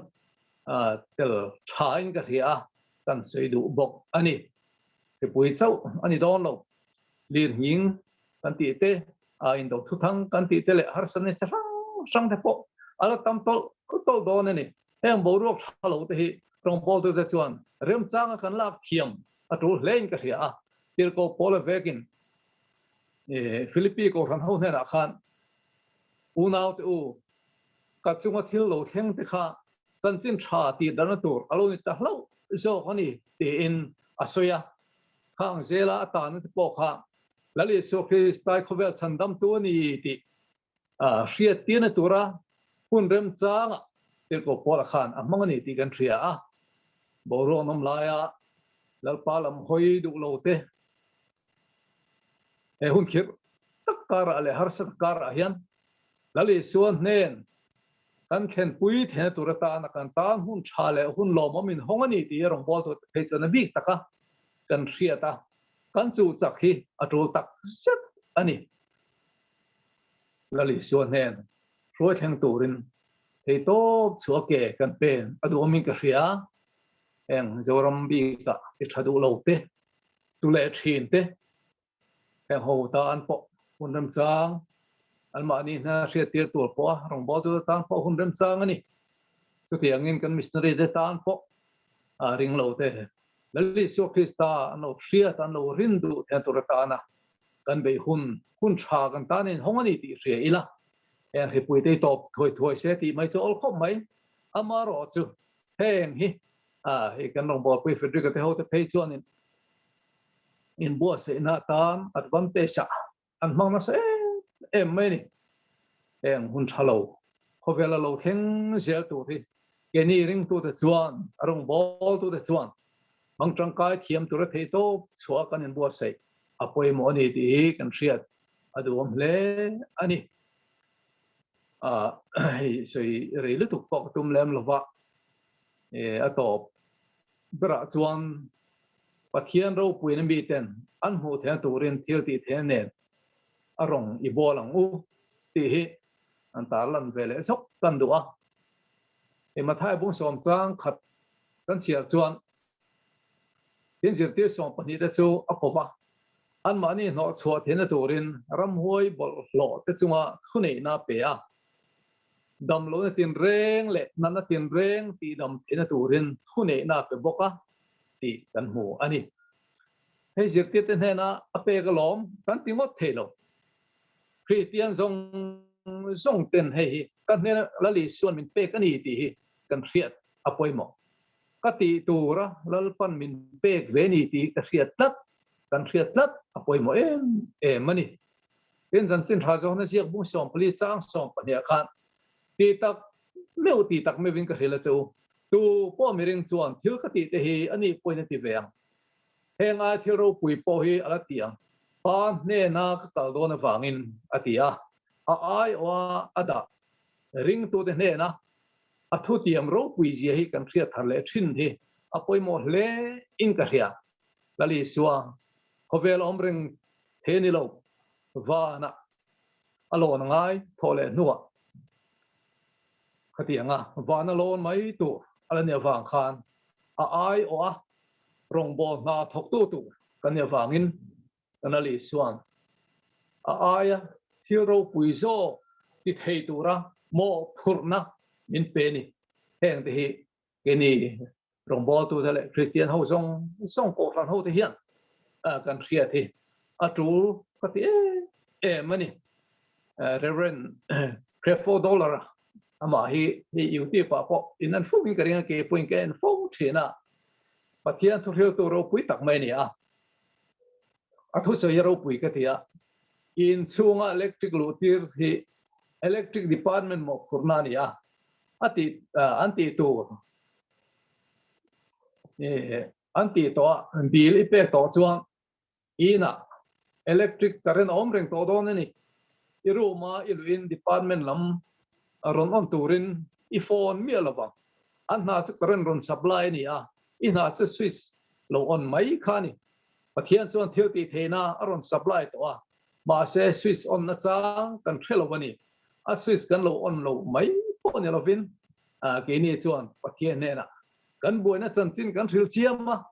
tel tha in ka hria a, kan sawi duh bawk a ni. Hripui chauh a ni dawn lo, lirnghing kan tih te, indo thuthang kan tih te leh harsatna chi hrang hrang te pawh a la tam tawlh tawlh dawn a ni. Heng boruak tha lo te hi rawngbawltute chuan remchanga kan lak thiam a tul hle in ka hria a, Tirhkoh Paula vekin Philippi Kohhran ho hnenah khan Unaute u, ka chunga thil lo thleng te kha chanchin tha tih darna tur a lo ni ta hlauh zawk a ni tiin a sawi a. Khang zela a tanna te pawh kha Lal Isua Kristai khawvel chhandamtu a ni tih hriattirna tura hun remchanga Tirhkoh Paula khan a hmang a ni tih kan hria a. Boruak nawm laia Lalpa lam hawi duh lo te He hun khirh tak karah leh harsa tak karah hian Lal Isua hnen kan thlenpui theihna tur atana kan tan hun tha leh hun lawmawm inhawng a ni tih hi rawngbawltu te phei chuan a bik taka kan hriat a, kan chu chak hi a tul tak zet a ni. Lal Isua hnen hruai thleng turin theitawp chhuah ke kan pen a duhawmin ka hria. Heng Zoram bikah ti tha duh lo te Tu leh thin te heng ho tan pawh hun remchang anmahni hna hriattir tur pawh a rawngbawltu te tan pawh hun remchang a ni. Chutiangin kan missionary te tan pawh a ring lo te Lal Isua Krista an lo hriat an lo rin duh theihna tur atana kan beih hun hun tha kan tan inhawng a ni tih hria ila heng hripui te hi tawp thuai thuai se tih mai chu awl khawp mai. Amaherawhchu heng hi A, hei kan rawngbawlpui Frederick-a te hote phei chuanin inbuatsaihna atan advantage-ah an hmang nasa em em mai a ni. Heng hun tha lo khawvela lo thleng zel tur hi keini ringtute chuan, a rawngbawltute chuan hmang tangkai thiam tura theihtawp chhuah kan inbuatsaih a pawimawh a ni tih hi kan hriat a duhawm hle a ni. A, hei sawi rei lutuk pawh ka tum lem lova. A tawp berah chuan Pathian ropuina miten an hmuh theihna turin thil tih theihna nen a rawng i bawl ang u tih hi an tarlan ve leh zawk kan duh a. Hei Mathai bung sawmchang khat kan chhiar chuan tin zirtir 12 te chu a kawp a, anmahni hnawhchhuah theihna turin ramhuai bawlhhlawh te chunga thuneihna a pe a. Damlohna tinreng leh natna tinreng tihdam theihna turin thuneihna a pe bawk a tih kan hmu a ni. Hei zirtirte hnena a pek alawm kan ti ngawt thei lo. Kristian zawng zawng ten hei hi ka hnena Lal Isuan min pek a ni tih hi kan hriat a pawimawh. Ka tih tura Lalpan min pek ve ni tih hi ka hriat tlat, kan hriat tlat a pawimawh em em a ni. Tin, chanchin tha zawhna ziak bung 14 chang 12 ah khan ti tak meuh ti tak meuhin ka hrilh a che u. Tu pawh miring chuan thil ka tih te hi a nih pawhin a ti ve ang. Heng ai thil ropui pawh hi a la ti ang. Pa hnena ka kal dawn avangin a ti a, a aiawha a dah ringtute hnena a thutiam ropui zia hi kan hriat thar leh thin hi a pawimawh hle in ka hria. Lal Isua, khawvel awm reng thei ni lo, vanah a lawn ngai thawh leh hnuah khatianga vana lawn mai tur a la nih avang khan a aiawh a rawngbâwl hna thawktu tur kan nih avangin kan Lal Isua'n a aia thil ropui zawk ti thei tura mawhphurhna min pe ni. Hengte hi Keini rawngbawltute leh Kristian ho zawng zawng Kohhran hote hian kan hriat hi a tul ka ti em em a ni. Reverend Creflo Dollar a amah hi hei YouTube ah pawh in an fo in ka ring a, kei pawhin ka en fo thin a, Pathian thuhriltu ropui tak mai a ni a, a thusawi hi ropui ka ti a, inchhunga electric luh tir hi electric department mawhphurhna a ni a, a tih an tih tur an tih tawh a bill i pek tawh chuan inah electric current a awm reng tawh dawn a ni. I room a i luhin department lam rawn on turin i phone miah lo vang. An hna chu current rawn supply a ni a, i hna chu switch lo on mai kha a ni. Pathian chuan thil tih theihna a rawn supply tawh a, mahse switch on na chang kan hre lo a ni. A switch kan lo on lo mai pawh ni lovin keini chuan Pathian hnenah kan buaina chanchin kan hrilh chiam a,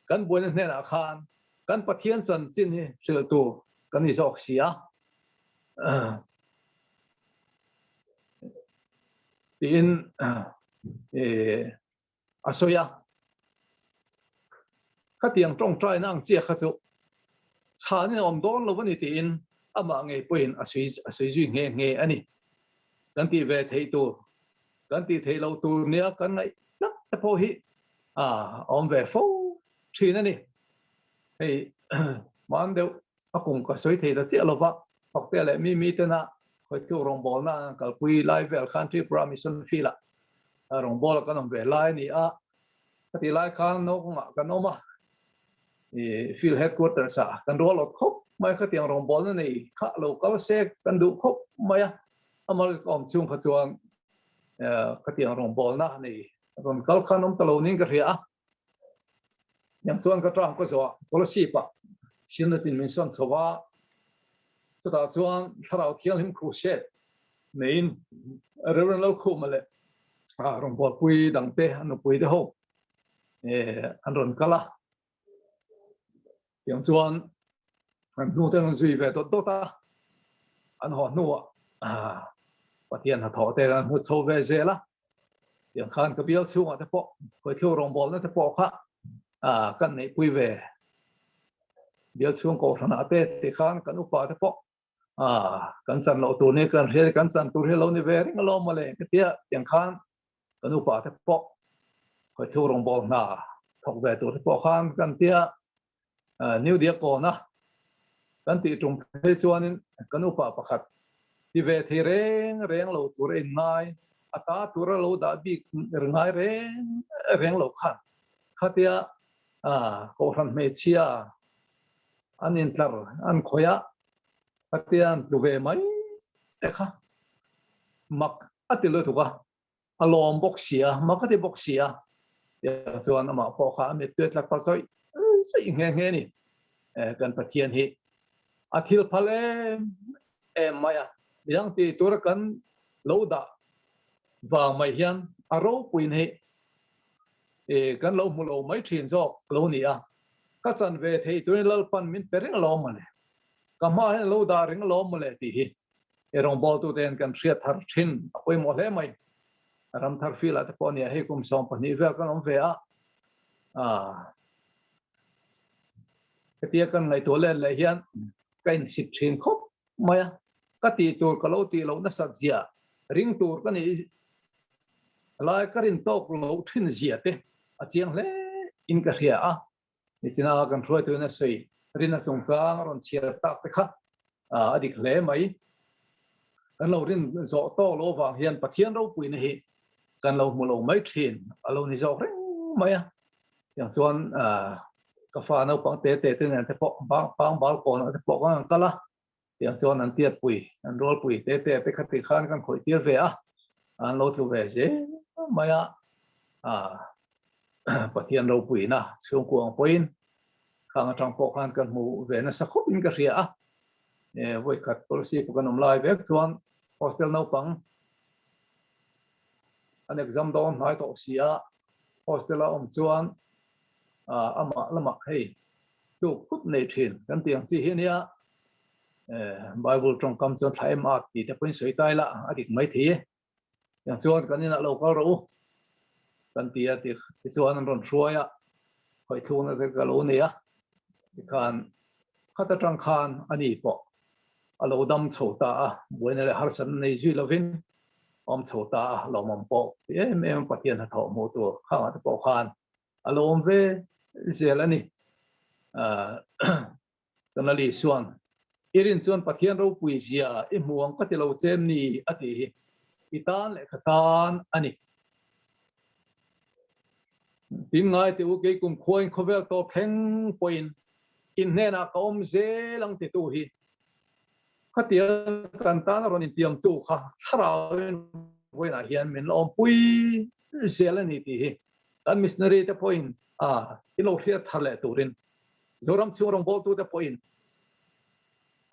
kan buaina hnenah khan kan Pathian chanchin hi hrilh tur kan ni zawk si a tiin a sawi a. Khatiang tawngtaina ang chiah kha chu chhanin a awm dawn lo a ni tiin amah ngei pawhin a sawi a sawi zui nghe nghe a ni. Kan tih ve theih tur, kan tih theih loh tur nia kan ngaih tlat te pawh hi a awm ve fo thin a ni. Hei hman deuh a kum ka sawi thei ta chiah lo va, Faktea leh Mimi tena Khawitluk rawngbawlna an kalpui lai vel khan Tripura Mission Field-ah rawngbawla kan awm ve lai a ni a, khati lai khan naupangah kan awm a, i field headquarters ah kan rual awt khawp mai a, khatiang rawngbawlna nei kha lo kal se kan duh khawp mai a, amal ka awm chhung kha chuan khatiang rawngbawlna nei rawn kal khan awm ta lo niin ka hria a, Yang chuan ka term ka zawh scholarship ah Synod in min sawn chho a, chutah chuan Thlarau Thianghlim Crusade neiin Reverend Lalkhuma leh rawngbawlpui dangte an nupui te ho an rawn kal a, tiang chuan an hnute an rawn zui ve dawt dawt a, an haw hnuah Pathian hnathawh te an hmu chho ve zel a. Tiang khan ka bial chhungah te pawh Khawitluk rawngbawlna te pawh kha kan neihpui ve. Bial chhung kohhranah te ti khan kan upa te pawh kan chan loh tur ni kan hria kan chan tur hi lo ni ve reng alawm mawle ka tia tiang khan kan upa te pawh Khawitluk rawngbawlna thawk ve tur te pawh khan kan tia New Diakawna kan tih tum phei chuanin kan upa pakhat ti ve thei reng reng lo tur a inngai, a ta tura lo dah bik ngai reng reng lo khan khatia Kohhran hmeichhia an intlar an khawih a, khatia an tlu ve mai te kha mak a ti lutuk a. A lawm bawk si a, mak a ti bawk si a, tiang chuan amah pawh kha a mittui tla ta zawih zawih nghe nghe a ni. Kan Pathian hi a thil phal em em mai a, midang ti tura kan lo dah vang mai hian a ropuiin hei kan lo hmu lo mai thin zawk lo ni a, ka chan ve theih turin Lalpan min pe reng alawm mawle, ka hma hian a lo dah reng alawm mawle tih hi. He rawngbawltu te hian kan hriat thar thin a pawimawh hle mai. Ram thar field ah te pawh nia hei kum 12 vel kan awm ve a. Hetia kan ngaihtuah let leh hian ka inchhit thin khawp mai a. Ka tih tur ka lo tih loh nasat zia, ring tur ka nih lai ka rin tawk loh thin zia te a chiang hle in ka hria a. Nichina kan hruaituin a sawi rinna chungchang a rawn chhiar tak te kha a dik hle mai. Kan lo rin zawh tawk loh avang hian Pathian ropuina hi kan lo hmu lo mai thin a lo ni zawk reng mai a. Tiang chuan ka fa naupang te te te nen te pawh bang bal kawnah te pawh kan kal a. Tiang chuan an tiatpui, an rualpui te te te kha ti khan kan khawih tir ve a, an lo tlu ve zel mai a. Pathian ropuina chhungkua ang pawhin khang atang pawh khan kan hmu ve nasa khawp in ka hria a. Vawikhat policy pawh kan awm lai vek chuan hostel naupang an exam dawn hnai tawh si a, hostel a awm chuan amah lamah hei tuk phut nei thin kan tih ang chi hi ania. Bible tawngkam chuan thla em at tih te pawhin sawi tai la a dik mai thei e. Tiang chuan kan inah lo kal rawh u kan ti a, tichuan an rawn hruai a, khawih thlukna te ka lo nei a, tikhan khat atang khan ani pawh a lo dam chho ta a, buaina leh harsatna nei zui lovin awm chho ta a, lawmawm pawh ti em em Pathian hnathawh hmuh tur khangah te pawh khan a lo awm ve zel a ni. Kanali chuan, I rin chuan Pathian ropui zia i hmu ang ka ti lo che em ni? a ti hi. I tan leh ka tan a ni. Tin ngai teh u, kei kum khuain khawvel tawp thleng pawhin in hnenah ka awm zel ang titu hi. Khatiang kan tan a rawn intiamtu kha thlarauin vawiinah hian min la awmpui zel a ni tih hi kan missionary te pawhin a i lo hriat thar leh turin Zoram chhung rawngbawltute pawhin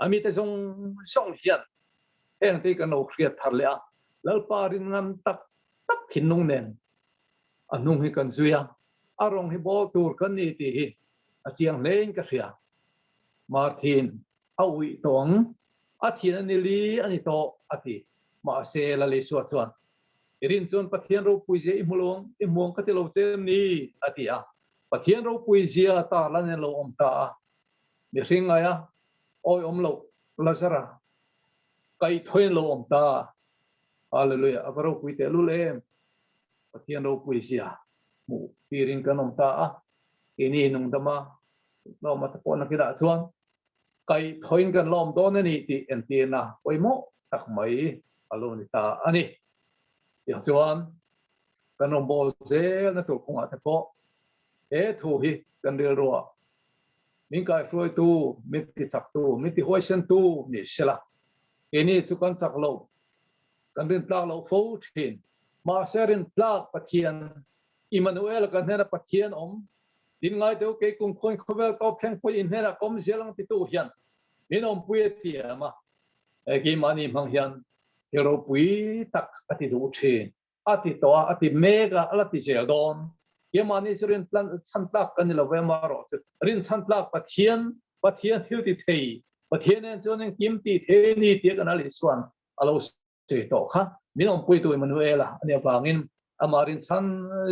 a mite zawng zawng hian heng te hi kan lo hriat thar leh a, Lalpa rin ngam tak tak thinlung nen a hnung hi kan zui a, a rawng hi bawl tur kan ni tih hi a chiang hlein ka hria. Marthin a uih tawh ang, a thin a ni li a ni tawh a ti. Mahse Lalisua chuan, I rin chuan Pathian ropui zia i hmu lo ang, i hmu ang ka ti lo che em ni? a ti a. Pathian ropui zia tar lan in lo awm ta a, mihring ngaia awi awm loh Lazara kaihthawin lo awm ta. Hallelujah, a va ropui tehlul em! Pathian ropui zia hmuh tirin kan awm ta a, keini nungdama hlawma te pawh nakinah chuan kaihthawin kan la awm dawn a ni tih entirna pawimawh tak mai a lo ni ta a ni. Tiang chuan kan rawngbâwl zêlna tûr kawngah te pawh he thu hi kan rilruah min kaihruaitu, min tichaktu, min tihuaisentu ni sela, keini chu kan chak lo, kan rintlâk loh fo ṭhîn. Mahse rintlâk Pathian, Immanuel kan hnêna Pathian awm, tin ngai deuh kei kum khawiin khawvêl tâwp thleng pawhin in hnênah ka awm zel ang titu hian min awmpui a tiam a, keimahni hmang hian thil ropui tak a ti duh ṭhîn. A ti tawh a, a ti mek a, a la ti zel dawn. Keimahni chu rin chhan tlak kan ni lo ve amaherawh chu rin chhan tlak Pathian, Pathian thil ti thei, Pathian en chuan engkim ti thei ni tia kan Ali chuan a lo sawi tawh kha. Min awmpuitu Emmanuela a nih avangin amah rin chhan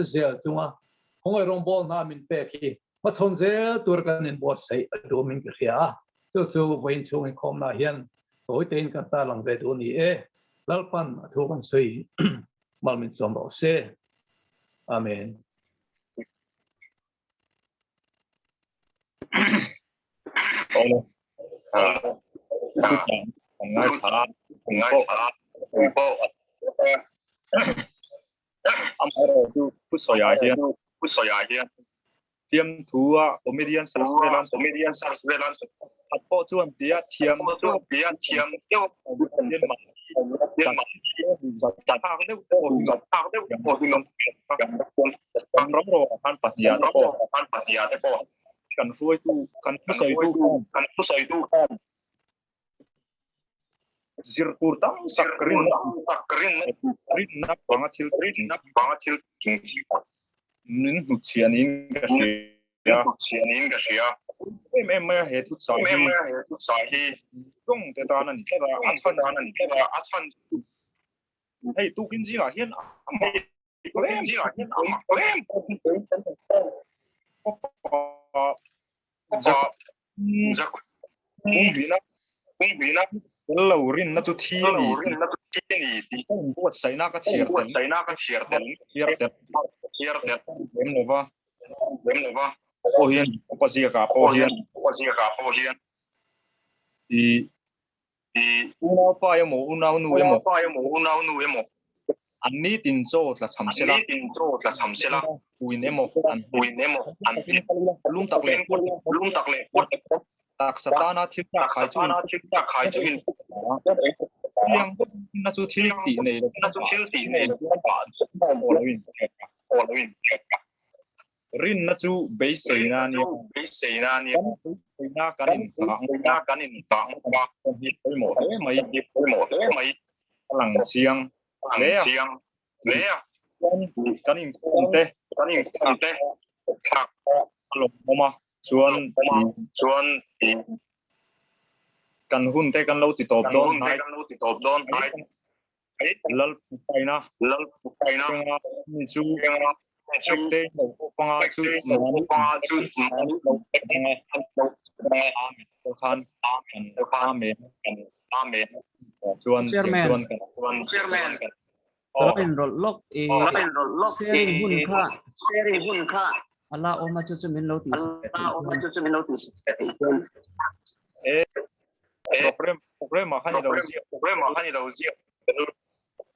zel chunga khawngaih rawngbâwl hna min pek hi hmachhawn zel tur kan inbuatsaih a duhawmin ka hria a, chu chu vawiin chhung inkhawmnaah hian tawi tein kan tarlang ve duh a ni e. Lalpan a thu kan sawi mal min sawm rawh se. Amen. Awle. Amaherawhchu thusawiah hian Fiamthu a comedian search vel an comedian search vel an khat pawh chuan tia thiam deuh tia thiam deuh thlak deuh thlak deuh pawh hi kan ram ro han pahniha te pawh han pahniha te pawh kan hruaitu kan thusawitu kan thusawitu khan zir tur tam tak rin tak rin rinna vanga thil rinna vanga thil min hnutchhiah niin ka hria. Chhia niin ka hria. Em em mai a he thuchah hi. Em em mai a he thuchah hi. Zawng te tan a ni tlat a, a chhan tan a ni tlat a, a chhan chu hei tukin zingah hian a mak tukin zingah hian a mak em Zak pumhina pumhina lo rinna chu thi a ni rinna chu thi a ni tih ka inbuatsaihna ka chhiar tel buatsaihna ka chhiar tel chhiar tel chhiar tel lem lova lem lova pawh hian upa ziakah pawh hian upa ziakah pawh hian i i unaupa emaw unaunu emaw unaupa emaw unaunu emaw an nitin chaw tla cham sela an nitin chaw tla cham sela puin emaw an puin emaw an lum tak leh lum tak leh taksa tana thil tak khai chu thil tak khai chu in piang na chu thil tih nei lo na chu thil tih nei lo pa lo in lo in Rinna chu beiseina a nia. Beiseina a nia. Beiseina kan inngah ngawt a. Kan inngah ngawt a. Hi pawimawh hle mai. Hi pawimawh hle mai. A lang chiang hle a. Chiang hle a. Kan inkhawm te. Kan inkhawm te. Thlak a lawmawm a. Chuan chuan kan hun te kan lo ti tawp dawn hnai. Kan hun te kan lo ti tawp dawn hnai. Lalpukaina Lalpukaina mi chu chu te lo panga chu panga chu Amen khan Amen Amen chuan Chairman chuan Chairman Ka lo inrawlh lawk i sharing hun kha sharing hun kha ala awm a chu chu min lo tih sak ala awm a chu chu min lo tih sak chuan Program program ah khan i lo ziak program ah khan i lo ziak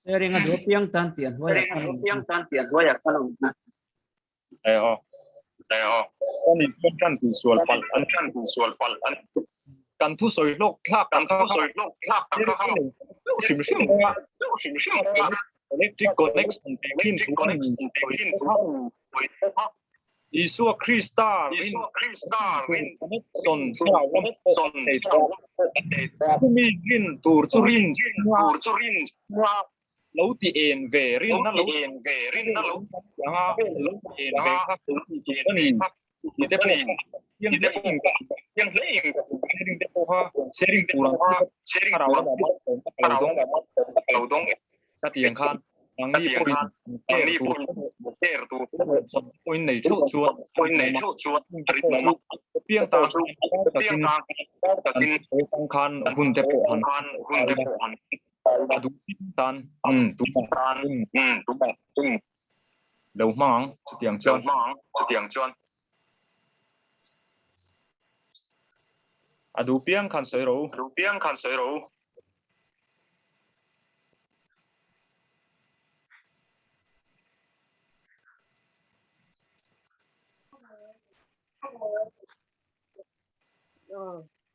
Sharing a duh piang tan tih an hnuai ah khan piang tan tih an hnuai ah khan awm e aw e aw ani kan ti sual pal an kan ti sual pal an kan thu sawi hlawk thlak kan thu sawi hlawk thlak tak kha hrim hrim hrim hrim electric connection electric connection thu Isua Krista rin Isua Krista rin connection connection nei tawh chumi rin tur chu rin tur chu rin lo ti en ve rin na lo en ve rin na lo anga lo ti en ve kha ti tur a ni ti te pawh chiang hle in chiang hle in sharing te pawh kha sharing tur ang kha sharing tur ang kha lo dawng lo dawng Khatiang khan nangni pawhin nangni pawhin share tur pawhin nei theuh chuan pawhin nei theuh chuan piang ta takin takin khan hun te pawh han khan hun te pawh han a duh tan um tu tan um tu um lo hmang ang chutiang chuan hmang ang chutiang chuan a duh piang khan sawi ro duh piang khan sawi ro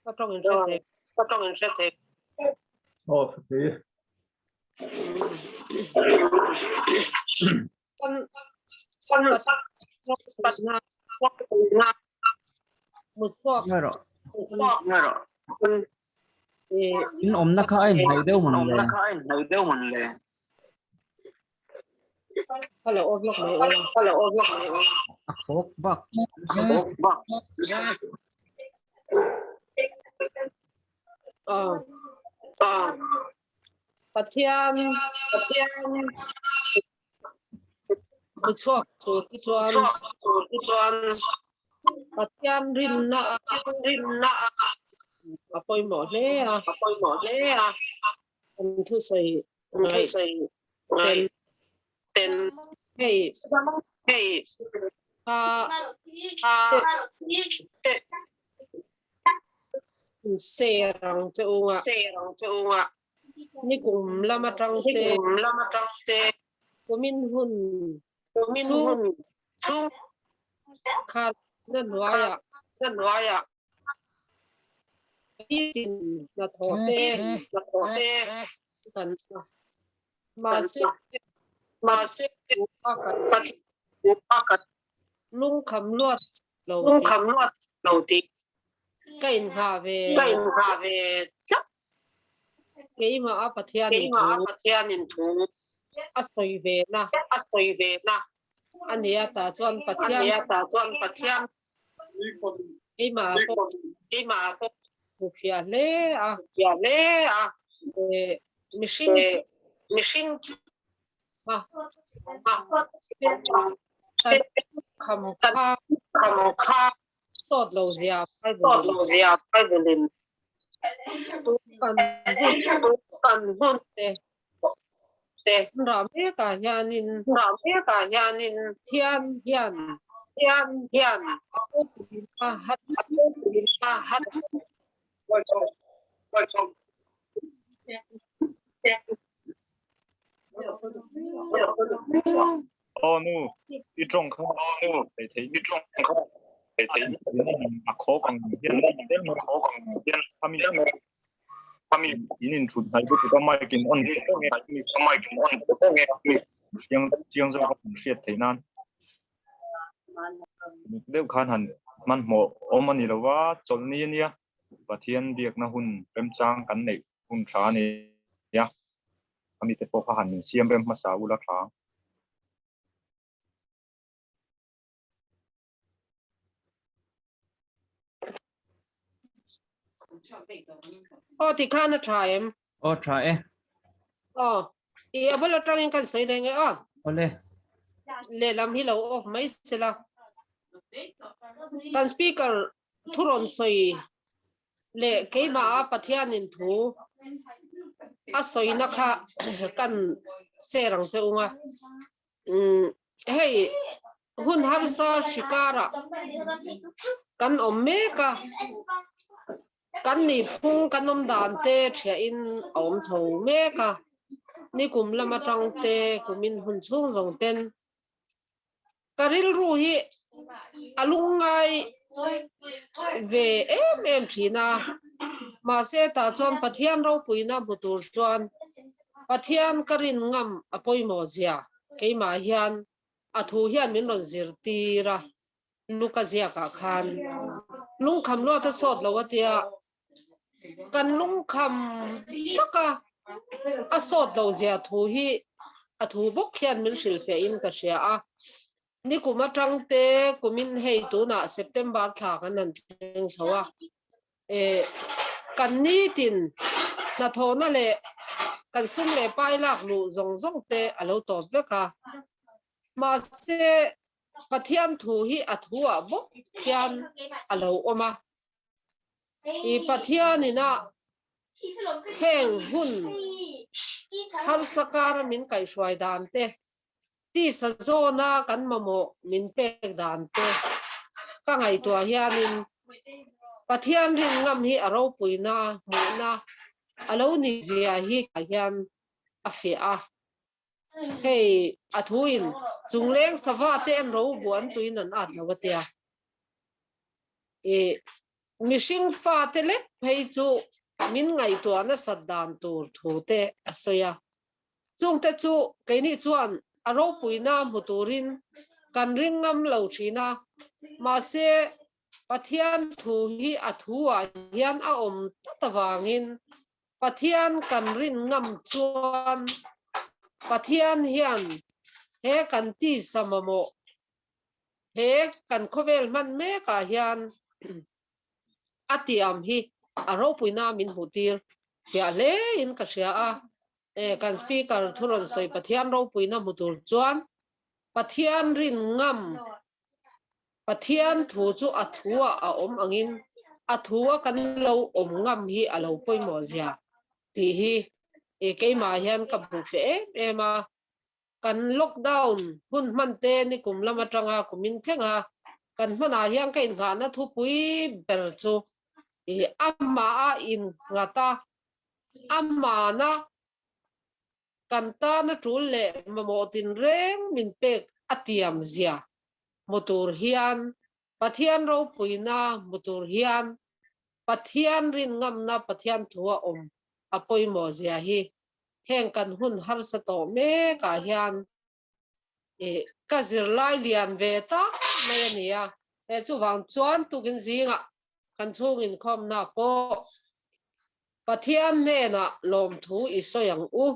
Ka tawng in hre thei. Ka tawng in hre thei. Aw, thei. Kan kan patna na mutsuak Ngarawh. mutsuak ngarawh. In awmna kha a inhnaih deuh mawn le. Awmna kha a inhnaih deuh mawn le. Ka lo awm lawk mai ula. Ka lo awm lawk mai ula. A khawk bak. Khawk bak. Aw. Aw. Pathian Pathian Muchhuak tur hi chuan Muchhuak tur hi chuan Pathian rinna a rinna a a pawimawh hle a. A pawimawh hle a. Kan thusawi Kan thusawi ten ten hei hei a a te ser ang che unga ser ang che unga ni kum lam atang te ni kum lam atang te kumin hun kumin hun Chung kha na hnuaiah na hnuaiah nitin hnathawh te hnathawh te kan mahse mahse kan lungkham luat lo lungkham luat lo tih ka inngah ve ka inngah ve tlat keimah a Pathian in keimah a thu Pathian in thu a sawi ve na a sawi ve na a nia tah chuan a Pathian nia tah chuan Pathian Keimah pawh keimah pawh hmu fiah hle a fiah hle a mihring chu mihring chu a kan kham kha kham kha sawt lo zia Bible sawt lo zia Bible in kan kan hun te te ram mekah hianin ram mekah hianin thian hian thian hian a hat a hat Aw nu, i tawng kha thei thei i tawng kha thei thei a khawk ang hian a khawk ang hian ami ami in in thut hnai lutuk a mic in on mic in on chiang chiang zawk a kan hriat theih nan deuh khan han hmanhmawh awm a ni lo va chawlhni a nia Pathian biakna hun remchang kan neih hun tha a ni a ami te pawh kha han insiam rem hmasa ula tha. Aw ti khan a tha em? Aw tha e. Aw i a bul atangin kan sawi leh nge aw. Awle. Lehlam hi lo off mai sela. Kan speaker thu rawn sawi leh keimah a Pathianin thu a sawina kha kan share ang che ung a. Umm hei hun harsa hri karah kan awm mek a, kan nihphung kan awm dan te thiahin a awm chho mek a, nikum lam atang te kumin hun chhung zawng ten Ka rilru hi a lungngai ve em em thin a, mahse tah chuan Pathian ropuina hmu tur chuan Pathian ka rin ngam a pawimawh zia keimah hian a thu hian min rawn zirtir a, Luka ziakah khan lungkham luat a sawt lo a tia, kan lungkham vak a, a sawt lo zia thu hi a thu bawk hian min hrilhfiah in ka hria a, nikum atang te kumin hei tunah September thla kan han thleng chho a, eh kan nitin hnathawhna leh kan sum leh pai lak luh zawng zawng te a lo tawp vek a, mahse Pathian thu hi a thu ah bawk hian a lo awm a. I Pathianina heng hun harsa kara min kaihhruai dan te, tisa zawna kan mamawh min pek dan te ka ngaihtuah hianin Pathian rin ngam hi a ropuina hmuhna a lo ni zia hi hian a fiah a. Hei a thuin chungleng sava te an ro buan tuin an at lo a tia. I mihring fate lek phei chu min ngaihtuah nasat dan tur thu te a sawi a. Chungte chu keini chuan a ropuina hmu turin kan ring ngam lo thin a, mahse Pathian thu hi a thuah hian a awm tlat avangin Pathian kan rin ngam chuan Pathian hian he kan tisa mamawh He kan khawvel hman mekah hian a tiam hi a ropuina min hmuhtir fiah hlein ka hria a, kan speaker thu rawn sawi Pathian ropuina hmu tur chuan Pathian rin ngam, Pathian thu chu a thuah a awm angin a thua kan lo awm ngam hi a lo pawimawh zia tih hi keimah hian ka hmuh feh em em a. Kan lockdown hun hman te nikum lam atanga kumin thleng a, kan hmanah hian ka innghahna thupui ber chu i amah a innghat a, amahna kan tana tul leh mamawh tinreng min pek a tiam zia hmu tur hian Pathian ropuina hmu tur hian Pathian rinngamna Pathian thu a awm a pawimawh zia hi Heng kan hun harsa tawh mekah hian ih ka zirlai lian ve tak mai a ni a, he chuvang chuan tukin zingah kan chhung inkhawmna pawh Pathian hnenah lawmthu i sawi ang u.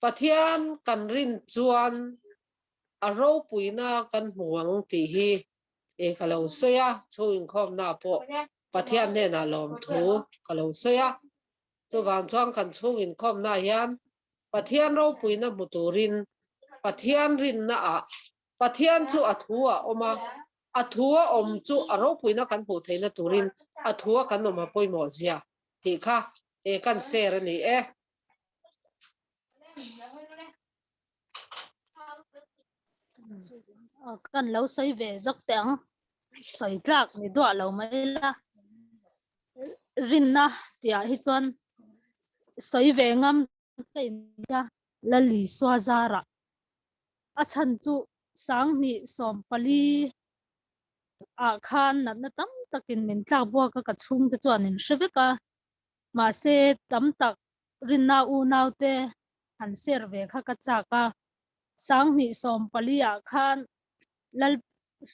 Pathian kan rin chuan a ropuina kan hmu ang tih hi. e ka lo sawi a, chhung inkhawmna pawh Pathian hnenah lawmthu ka lo sawi a. Chuvang chuan kan chhung inkhawmna hian Pathian ropuina hmu turin Pathian rinna ah Pathian chu a thu a awm a, a thu a awm chu a ropuina kan hmuh theihna turin a thu a kan awm a pawimawh zia tih kha e kan share a ni e. Kan lo sawi ve zawk teh ang, sawi tlak ni duah lo mai la, rinna tihah hi chuan sawi ve ngam ka in a, Lali Sua zarah a chhan chu 2014 ah khan natna tam takin min tlak buak a, ka chhungte chuan in hre vek a, mahse tam tak rinna unaute han ser ve kha ka chak a, 2014 ah khan lal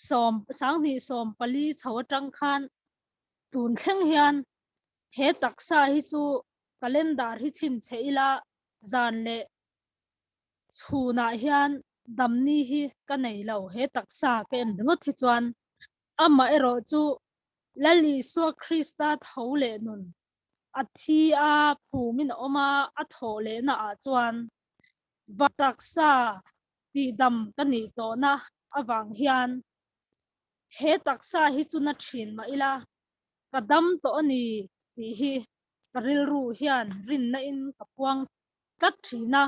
sawm 2014 chho atang khan tun thleng hian he taksa hi chu calendar hi chhinchhe ila zan leh chhunah hian damni hi ka nei lo he taksa ka en ringawt hi chuan amah erawh chu Lal Isua Krista tho leh nun a thi a phumin a awm a, a thawh lehna ah chuan va taksa tihdam ka nih tawhna avang hian he taksa hi chu na thin mah ila ka dam tawh a ni tih hi ka rilru hian rinna in ka puang tlat thin a,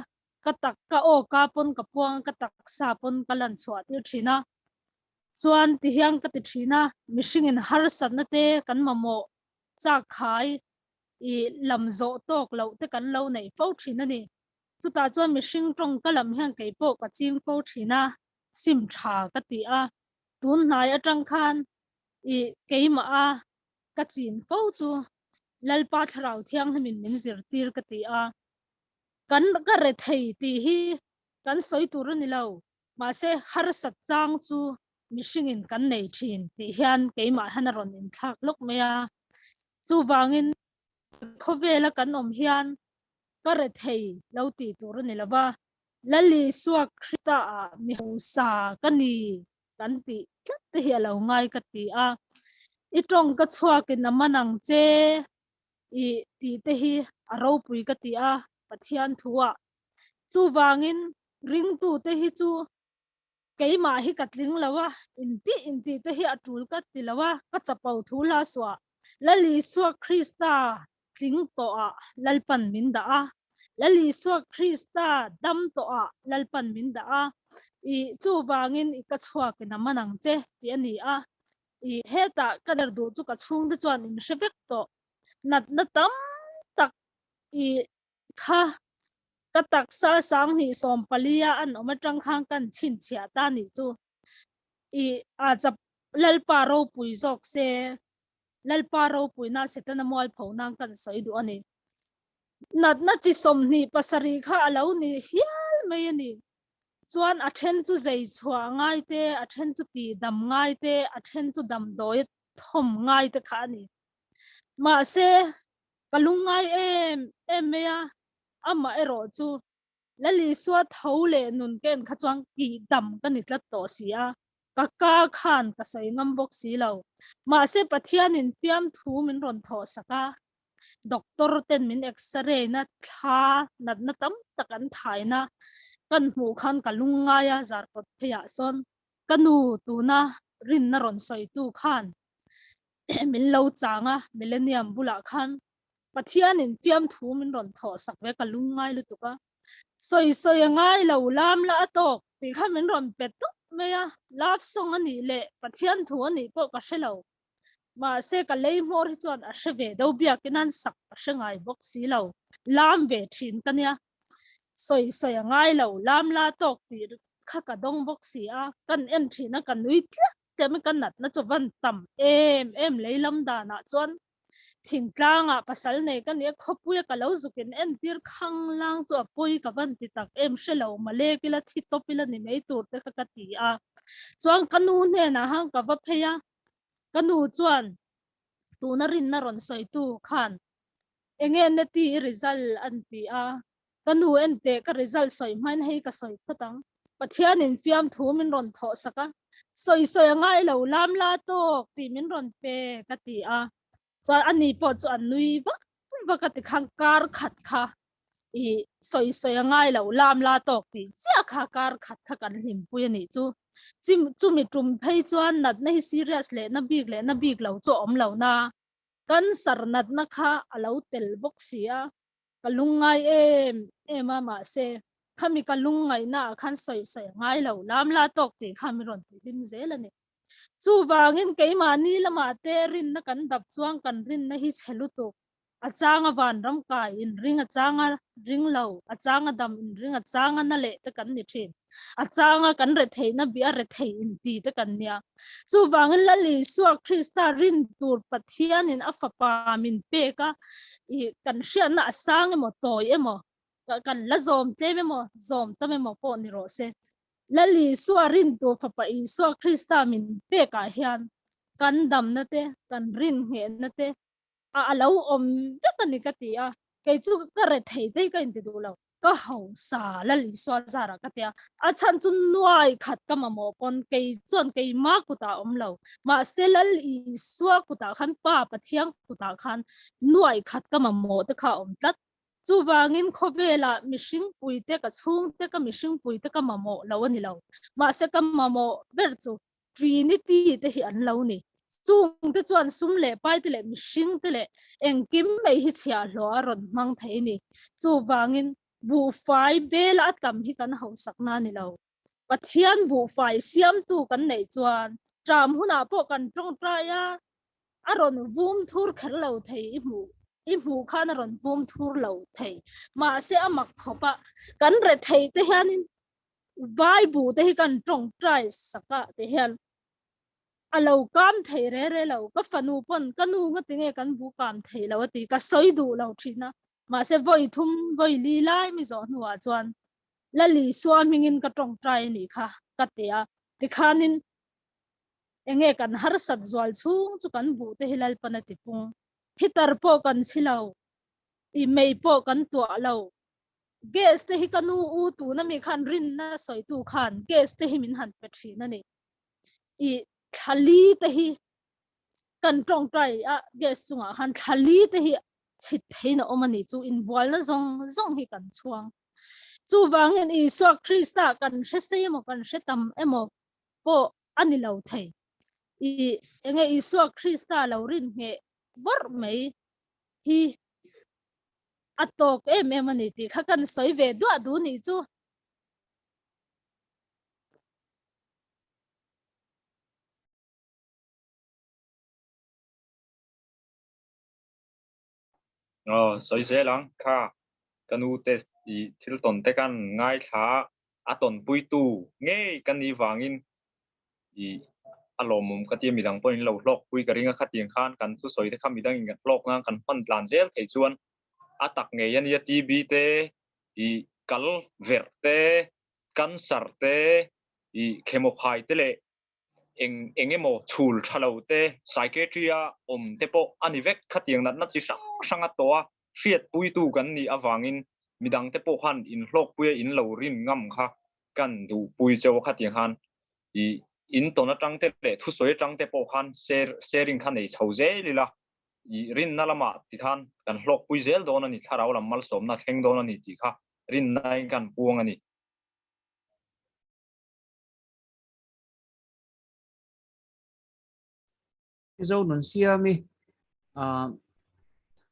ka tak ka aw ka pawn ka puang a, ka taksa pawn ka lan chhuah tir thin a, chuan ti hian ka ti thin a, mihringin harsatna te kan mamawh chak khai i lam zawh tawk loh te kan lo neih fo thin a ni. Chutah chuan mihring tawng ka lam hian kei pawh ka ching fo thin a, sim tha ka ti a. Tun hnai atang khan i keimah a ka chin fo chu Lalpa Thlarau Thianghlimin min zirtir ka ti a. Kan ka re thei tih hi kan sawi tur a ni lo, mahse harsat chang chu mihringin kan nei thin tih hian keimah hian a rawn inthlak lawk mai a. Chuvangin khawvela kan awm hian ka re thei lo tih tur a ni lo va, Lal Isua Krista ah mi hausa ka ni kan tih tlat te hi a lo ngai ka ti a. I tawng ka chhuakin a man ang che i tih te hi a ropui ka ti a Pathian thuah. Chuvangin ringtute hi chu keimah hi ka tling lo a, intih intih te hi a tul ka ti lo a, ka chapo thu hla suah. Lal Isua Krista tling tawhah Lalpan min dah a, Lal Isua Krista dam tawhah Lalpan min dah a, i chuvangin i ka chhuakin a man ang che tih a ni a, i hetah ka der duh chu ka chhungte chuan in hre vek tawh. Natna tam tak i kha ka taksa 2014 a an awm atang khan kan chhinchhiah ta nih chu i a chap Lalpa ropui zawk se Lalpa ropuina Setana mualpho nan kan sawi duh a ni. Natna chi 27 kha a lo ni hial mai a ni. Chuan a then chu zei chhuah ngai te, a then chu ti dam ngai te, a then chu damdawi thawm ngai te kha a ni. Mahse ka lungngai em em mai a, amah erawh chu Lal Isua tho leh nun ka en kha chuan tih dam ka ni tlat tawh si a, ka ka khan ka sawi ngam bawk si lo. Mahse Pathianin fiamthu min rawn thawh sak a, doctor ten min x-ray na thla natna tam tak an thai na kan hmuh khan ka lungngai a, zarkawt pheiah sawn ka nu tuna rinna rawn sawitu khan min lo chang a, Millennium bulah khan Pathianin fiamthu min rawn thawh sak ve ka lungngai lutuk a, sawi sawi a ngai lo lam la a tawk tih kha min rawn pe tawp mai a, love song a nih leh Pathian thu a nih pawh ka hre lo. Mahse ka lei hmawr hi chuan a hre ve deuh biakin an sak ka hre ngai bawk si lo, lam ve thin ka nia. Sawi sawi a ngai lo lam la tawk tih kha ka dawng bawk si a, kan en thin a ka nui tliak tliak mai ka natna chu van tam em em lei lam danah chuan thingtlangah pasal nei ka nia khawpuia ka lo zukin entir khang lang chu a pawi ka van ti tak em hre lo malek ila thi tawp ila ni mai tur te kha ka ti a chuan ka nu hnenah han ka va phei a ka nu chuan tuna rinna rawn sawitu khan enge na ti result an ti a ka nu en teh ka result sawi hmain hei ka sawi phawt ang. Pathianin fiamthu min rawn thawh sak a, sawi sawi a ngai lo, lam la tawk tih min rawn pe ka ti a, chuan ani pawh chu a nui vak vak a tikhan kar khat kha i sawi sawi a ngai lo, lam la tawk tih chiah kha kar khat kha kan hlimpui a nih chu. Chumi tum phei chuan natna hi serious leh na bik leh na bik lo chu a awm lo na, cancer natna kha a lo tel bawk si a, ka lungngai em em a mahse khami ka lungngaihna ah khan sawi sawi a ngai lo lam la tawk tih kha min rawn ti hlim zel a ni. Chuvangin keimahni lamah te rinna kan dap chuan kan rinna hi chhe lutuk a changa vanram kai inring a changa ring lo a changa dam inring a changa na leh te kan ni thin a changa kan retheihna bih a rethei inti te kan nia. Chuvangin Lal Isua Krista rin tur Pathianin a fapa min pek a i kan hriatna a sang emaw tawi emaw kan la zawm tlem emaw zawm tam emaw pawh ni rawh se. Lal Isua rin tur fapa Isua Krista min pekah hian kan damna te kan rin nghehna te a a lo awm vek a ni ka ti a, kei chu ka rethei te hi ka inti duh lo, ka hausa Lal Isua zarah ka ti a, a chhan chu nuai khat ka mamawh pawn kei chuan keima kutah a awm lo, mahse Lal Isua kutah khan Pa Pathian kutah khan nuai khat ka mamawh te kha a awm tlat. Chuvangin khawvelah mihring puite ka chhungte ka mihring puite ka mamawh lo a ni lo, mahse ka mamawh ber chu Trinity te hi an lo ni. Chungte chuan sum leh paite leh mihringte leh engkim mai hi chhiahhlawh a rawn hmang thei a ni. Chuvangin buhfai bela a tam hi kan hausak na a ni lo. Pathian buhfai siamtu kan neih chuan ṭam hunah pawh kan ṭawngṭai a, a rawn vum thur kher lo thei i hmuh i hmuh khan a rawn vum thur lo thei. Mahse a mak khawp a, kan rethei te hianin Bible te hi kan tawngtai sak a ti hian a lo kam thei re re lo ka fanu pawn ka nu nga tinge kan bu kam thei lo a ti ka sawi duh lo thin a mahse vawi thum vawi li lai mi zawh hnuah chuan Lali Isua hmingin ka tawngtai a nih kha ka ti a tikhanin enge kan harsat zual chhung chu kan bu te hi Lalpan a ti pung hitar pawh kan chhi lo i mei pawh kan tuah lo Gas te hi ka nu u tuna mi khan rinna sawitu khan gas te hi min han pe thin a ni. I thlali te hi kan tawngtai a gas chungah khan thlali te hi chhit theiin a awm a ni chu inbualna zawng zawng hi kan chhuang. Chuvangin Isua Krista kan hre sei emaw kan hre tam emaw pawh a ni lo thei. I enge Isua Krista lo rin ngheh bawrh mai hi a tawk em em a ni tih kha kan sawi ve duah duh nih chu. Aw, sawi zel ang kha ka nu test i thil tawn te kan ngaithla a tawnpuitu ngei ka nih vangin i a lawmawm ka tia midang pawhin lo hlawkpui ka ring a khatiang khan kan thusawi te kha midangin kan hlawk nan kan hman tlan zel thei chuan a tak ngei a nia TB te i kal verh te cancer te i chemo khai te leh eng eng emaw chhul tha lo te psychiatry a awm te pawh a ni vek khatiang natna chi hrang hrang a tawh a hriatpuitu kan nih avangin midang te pawh khan inhlawkpuia in lo rin ngam kha kan duhpui cheu a khatiang khan i in tawn atang te leh thusawi atang te pawh khan sharing kha nei chho zel ila i rinna lamah ti khan kan hlawkpui zel dawn a ni thlarau lam malsawmna thleng dawn a ni tih kha rinna in kan puang a ni. Mizo nun siami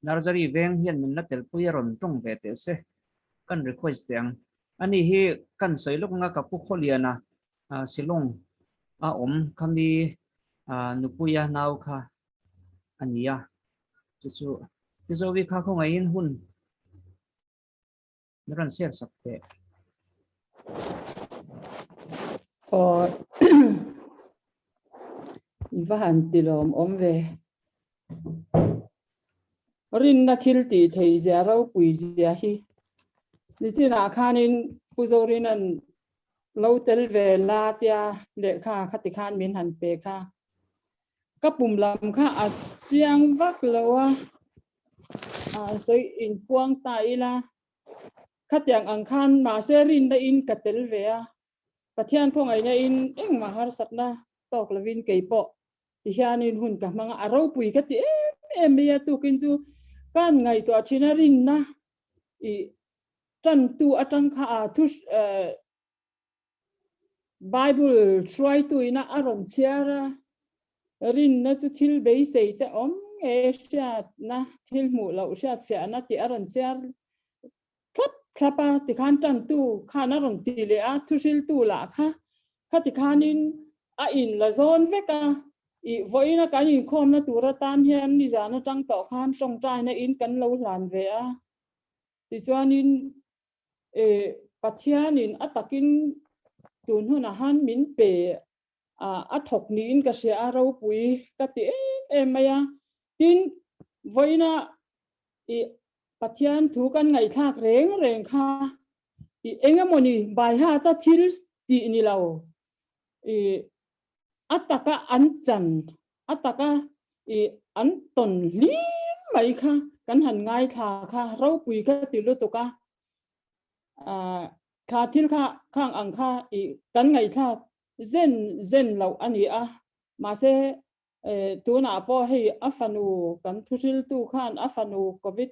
Nursery veng hian min la telpui a rawn tawng ve teh se kan request teh ang. Ani hi kan sawi lawk anga ka pu Khawliana Shillong a awm khami nupuia nau kha a ni a. Chu chu Mizovi kha khawngaihin hun Min rawn share sak teh. Aw i va han ti lawm awm ve. Rinna thil tih thei zia ropui zia hi. Nichinah khanin Pu Zorina'n lo tel ve la tia lehkha khati khan min han pe kha. Ka pum lam kha a chiang vak lo a. Sawi inpuang ta ila, khatiang ang khan mahse rinna in ka tel ve a. Pathian khawngaihna in engmah harsatna tawk lovin kei pawh ti hianin hun ka hmang a, a ropui ka ti em em mai a, tukin chu kan ngaihtuah thin a rinna i tantu atang kha a thu Bible hruaitu ina a rawn chhiar a, rinna chu thil beisei te awm nge hriatna thil hmuh loh hriatfiahna tih a rawn chhiar thlap thlap a, tikhan tantu khan a rawn ti leh a, thuhriltu lah kha khati khanin a in la zawn vek a, i vawiina kan inkhawmna tur atan hian nizan atang tawh khan tawngtaina in kan lo hlan ve a, tichuanin e Pathianin a takin tun hunah han min pe a a thawk niin ka hria a, ropui ka ti em em mai a, tin vawiina i Pathian thu kan ngaihthlak reng reng kha i engemawni baiha cha thil tih ni lo i a taka an chan a taka i an tawn hlim mai kha kan han ngaithla kha ropui ka ti lutuk a kha thil kha khang ang kha i kan ngaihthlak zen zen loh a ni a mahse tunah pawh hei a fanu kan thuhriltu khan a fanu covid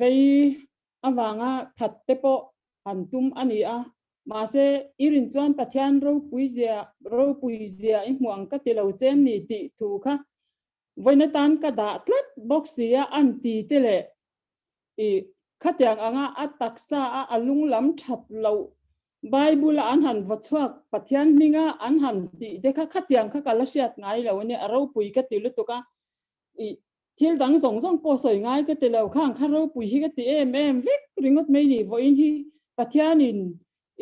vei avanga that te pawh han tum a ni a Mahse, i rin chuan Pathian ropui zia, ropui zia i hmuh ang ka ti lo chem ni tih thu kha vawiin atan ka dah tlat bawk si a, an ti te leh i khatiang anga a taksa a a lunglam that loh Bible a an han vaw chhuak Pathian hminga an han tih te kha khatiang kha ka la hriat ngai lo a nia, a ropui ka ti lutuk a, i thil dang zawng zawng pawh sawi ngai ka ti lo, khang kha ropui hi ka ti em em vek ringawt mai ni, vawiin hi Pathianin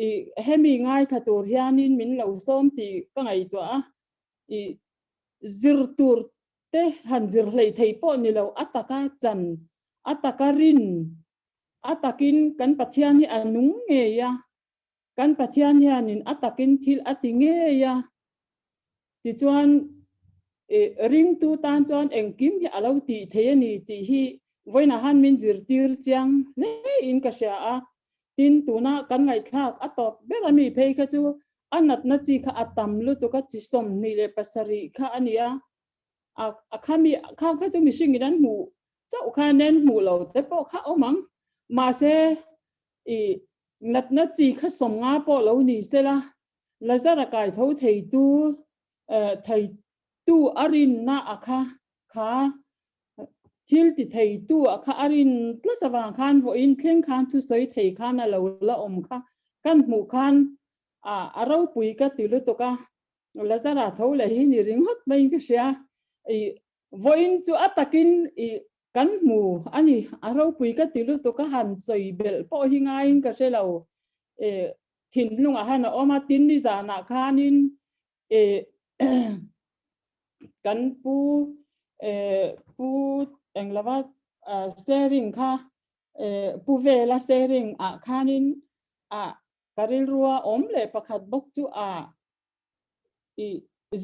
i hemi ngaithla tur hianin min lo sawm tih ka ngaihtuah a, i zir tur te han zir hleih thei pawh ni lo, a taka chan, a taka rin, a takin kan Pathian hi a nung ngei a, kan Pathian hianin a takin thil a ti ngei a, Tichuan, ringtu tan chuan engkim hi a lo tih thei a ni tih hi vawiinah han min zirtir chiang hle in ka hria a. Tin, tuna kan ngaihthlak a tawp ber a mi phei kha chu a natna chi kha a tam lutuk a, chi 27 kha a ni a. A khami khang kha chu mihringin an hmuh chauh khan an hmuh lo te pawh kha awm ang. Mahse, i natna chi kha 50 pawh lo ni sela, Lazara kai tho theitu theitu a rinna a kha kha thil ti theitu a kha a rin tlat avang khan vawiin thleng khan thusawi thei khan a lo la awm kha kan hmuh khan a a ropui ka ti lutuk a Lazara tho leh hi ni ringawt maiin ka hria i vawiin chu a takin i kan hmu a ni a ropui ka ti lutuk a han sawi belh pawh hi ngaiin ka hre lo e thinlungah han a awm a, tin nizanah khanin eh kan pu eh pu englova sharing kha eh pu vela sharing ah khanin a ka rilrua awm leh pakhat bawk chu a i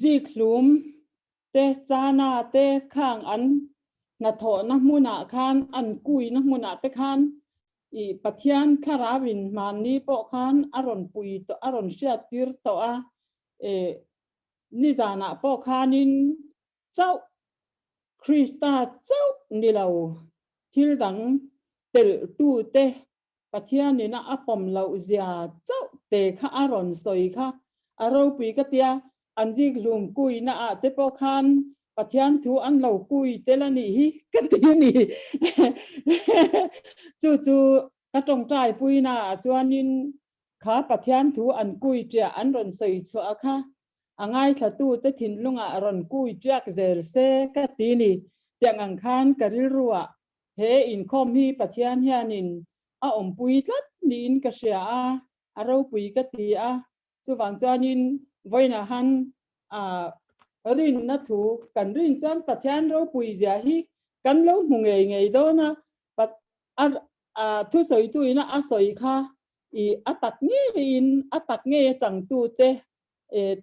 zik hlum te chana te khang an hnathawhna hmunah khan an kuina hmunah te khan i Pathian thlarauin hmanni pawh khan a rawn pui tawh a rawn hriat tir tawh a e nizanah pawh khanin chauh Krista chauh ni lo thil dang telh tu te Pathianin a pawm loh zia chauh te kha a rawn sawi kha a ropui ka tia, an zik hlum kuina ah te pawh khan Pathian thu an lo kui tel a nih hi ka ti a ni. Chu chu ka tawngtai puina ah chuanin kha Pathian thu an kui ṭiah an rawn sawi chhuah kha a ngaithlatu te thinlungah rawn kui ṭiak zel se ka ti ni. Tiang ang khan ka rilru ah He inkhawm hi Pathian hianin a awmpui tlat niin ka hria a, a ropui ka ti a. Chuvang chuanin vawiinah han rinna thu kan rin chuan Pathian ropui zia hi kan lo hmu ngei ngei dawn a. Thusawituin a sawi kha i a tak ngeiin a tak ngei a changtute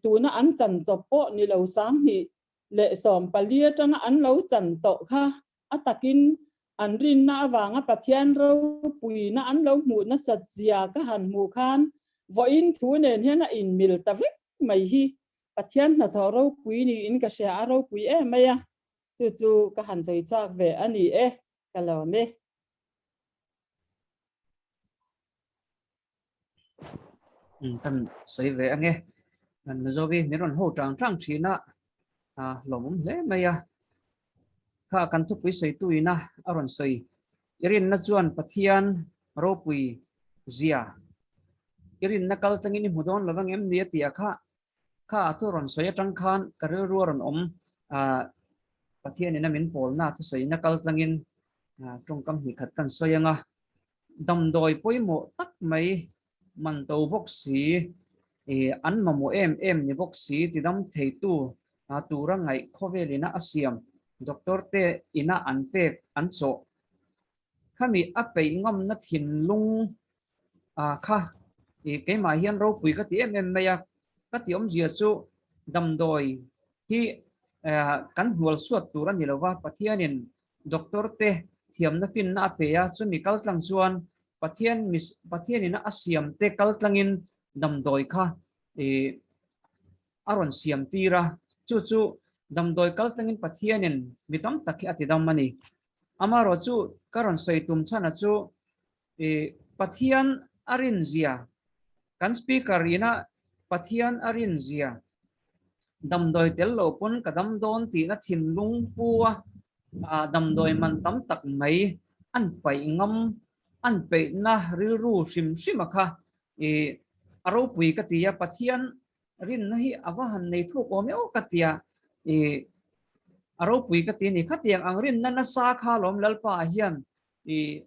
tuna an chan chawp pawh ni lo 2014 atanga an lo chan tawh kha a takin an rinna avanga Pathian ropuina an lo hmuh nasat zia ka han hmuh khan Vawiin thu nen hian a inmil ta vek mai hi Pathian hnathawh ropui niin ka hria a, ropui em mai a, chu chu ka han sawi chak ve a ni e, ka lawm e. Kan sawi ve ange. Kan Mizovi min rawn ho tang tang thin a, a lawmawm hle mai a. Kha kan thupui sawitu ina a rawn sawi. I rinna chuan Pathian ropui zia. I rinna kal changin i hmu dawn lovang em ni a ti a kha. Kha a thu rawn sawi atang khan ka rilru a rawn awm a, Pathian ina min pawlna thusawina kal tlangin tawngkam hnih khat kan sawi anga. Damdawi pawimawh tak mai man to bawk si, an mamawh em em ni bawk si tidam theitu tura ngaih khawvel ina a siam doctor te ina an pek an chawh. Khami a peih ngamna thinlung kha keimah hian ropui ka ti em em mai a, ka ti awmzia chu damdawi hi kan hnual suat tur a ni lova, Pathianin Doctor te thiamna finna a pe a, chumi kaltlang chuan Pathian Pathianina a siam te kaltlangin damdawi kha ih a rawn siam tir a, chu chu damdawi kaltlangin Pathianin mi tam tak hi a ti dam a ni. Amaherawh chu ka rawn sawi tum chhana chu ih Pathian a rinzia kan speaker ina Pathian a rinzia Damdawi tel lo pawn ka dam dawn tihna thinlung pu a, damdawi man tam tak mai an paih ngam, an peihna rilru hrim hrim a kha i a ropui ka ti a, Pathian rinna hi a va han nei thuk awm eo ka ti a, i a ropui ka ti a ni. Khatiang ang rinna nasa kha lawm Lalpa hian i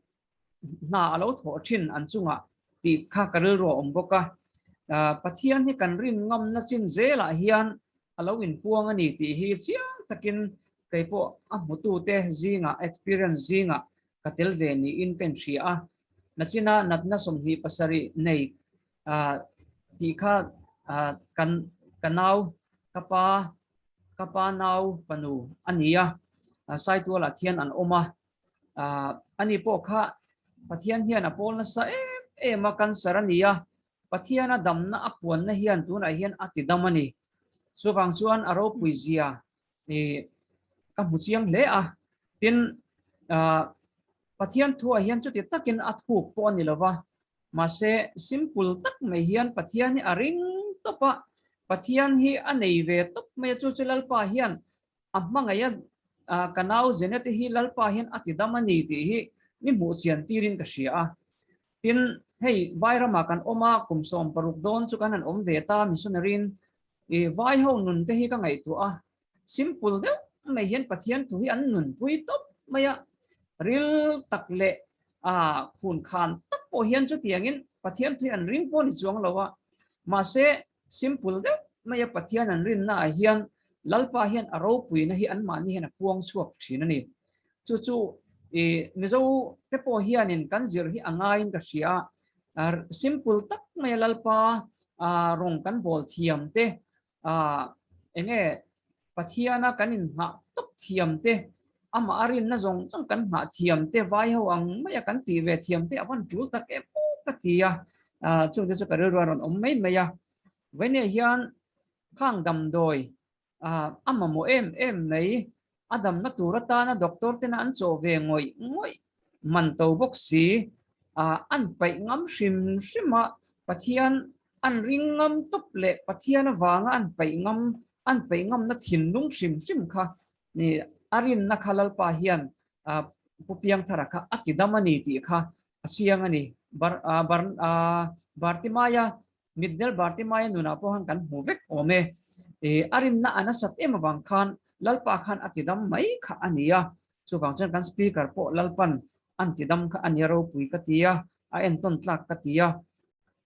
hna a lo thawh thin an chungah tih kha ka rilru a awm bawk a. Pathian hi kan rin ngamna chin zelah hian a lo inpuang a ni tih hi chiang takin kei pawh a hmutute zingah, experience zingah ka tel ve niin ka inhria a. Nachina natna 27 nei tih kha kan ka nau, ka pa, ka pa nau fanu a ni a, Saitualah khian an awm a. Ani pawh kha Pathian hian a pawl nasa em em a, cancer a ni a, Pathiana damna a puanna hian tunah hian a ti dam a ni. Chuvang chuan a ropui zia ka hmu chiang hle a, tin Pathian thuah hian chuti takin a thuk pawh a ni lova, mahse simple tak mai hian Pathian hi a ring tawp a, Pathian hi a nei ve tawp mai a, chu chu Lalpa hian A hmangaih a, ka nau Jeanette hi Lalpa hian a ti dam a ni tih hi mi hmuh chian tirin ka hria a. Tin, hei vai ramah kan awm a, kum 16 dawn chu kan han awm ve ta missionary-in i vai ho nun te hi ka ngaihtuah a, simple deuh mai hian Pathian thu hi an nunpui tawp mai a, ril tak leh a khun khan tak pawh hian chutiangin Pathian thu hi an ring pawh ni chuang lo a, mahse Simple deuh mai a Pathian an rinna ah hian Lalpa hian a ropuina hi anmahni hian a puang chhuak thin a ni. Chu chu i Mizo te pawh hianin kan zir hi a ngaiin ka hria a, simple tak mai a Lalpa rawng kan bawl thiam te, enge Pathiana kan inhnah tawp thiam te, amah a rinna zawng zawng kan nghah thiam te, vai ho ang maia kan tih ve thiam te a van tul tak em aw ka ti a, chungte chu ka rilru a rawn awm mai mai a. Vawinia hian khang damdawi a mamawh em em mai, a damna tur atana doctor tena an chawh ve ngawih ngawih man to bawk si, an paih ngam hrim hrim a, Pathian an ring ngam tawp leh Pathian avanga an paih ngam, an paih ngamna thinlung hrim hrim kha ni a rinna kha Lalpa hian Pu Piangthara kha a ti dam a ni tih kha a siang a ni. Bar bar Bartimaia Mitdel Bartimaia nunah pawh khan kan hmu vek awm e. A rinna a nasat em avang khan Lalpa khan a ti dam mai kha a ni a. Chuvang chuan kan speaker pawh Lalpan an ti dam kha a nia ropui ka ti a, a entawn tlak ka ti a.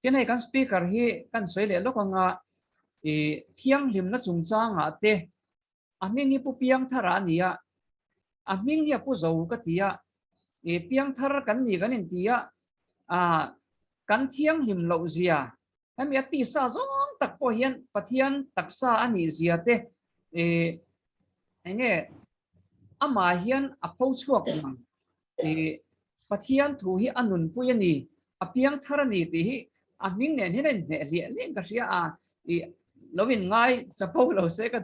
Tin hei kan speaker hi kan sawi leh lawk anga i thianghlimna chungchangah te a hming hi Pu Piangthara a ni a, a hming hi a Pu Zo ka ti a, i Piangthar kan ni kan inti a, ah kan thianghlim loh zia Hemi a tisa zawng tak pawh hian Pathian taksa a nih zia te ih enge amah hian a pho chhuak ang ih Pathian thu hi a nunpui a ni, a piang thar a ni tih hi A hming nen hian a inhneh hliah hliah ka hria a, i lo in ngai chapo lo se ka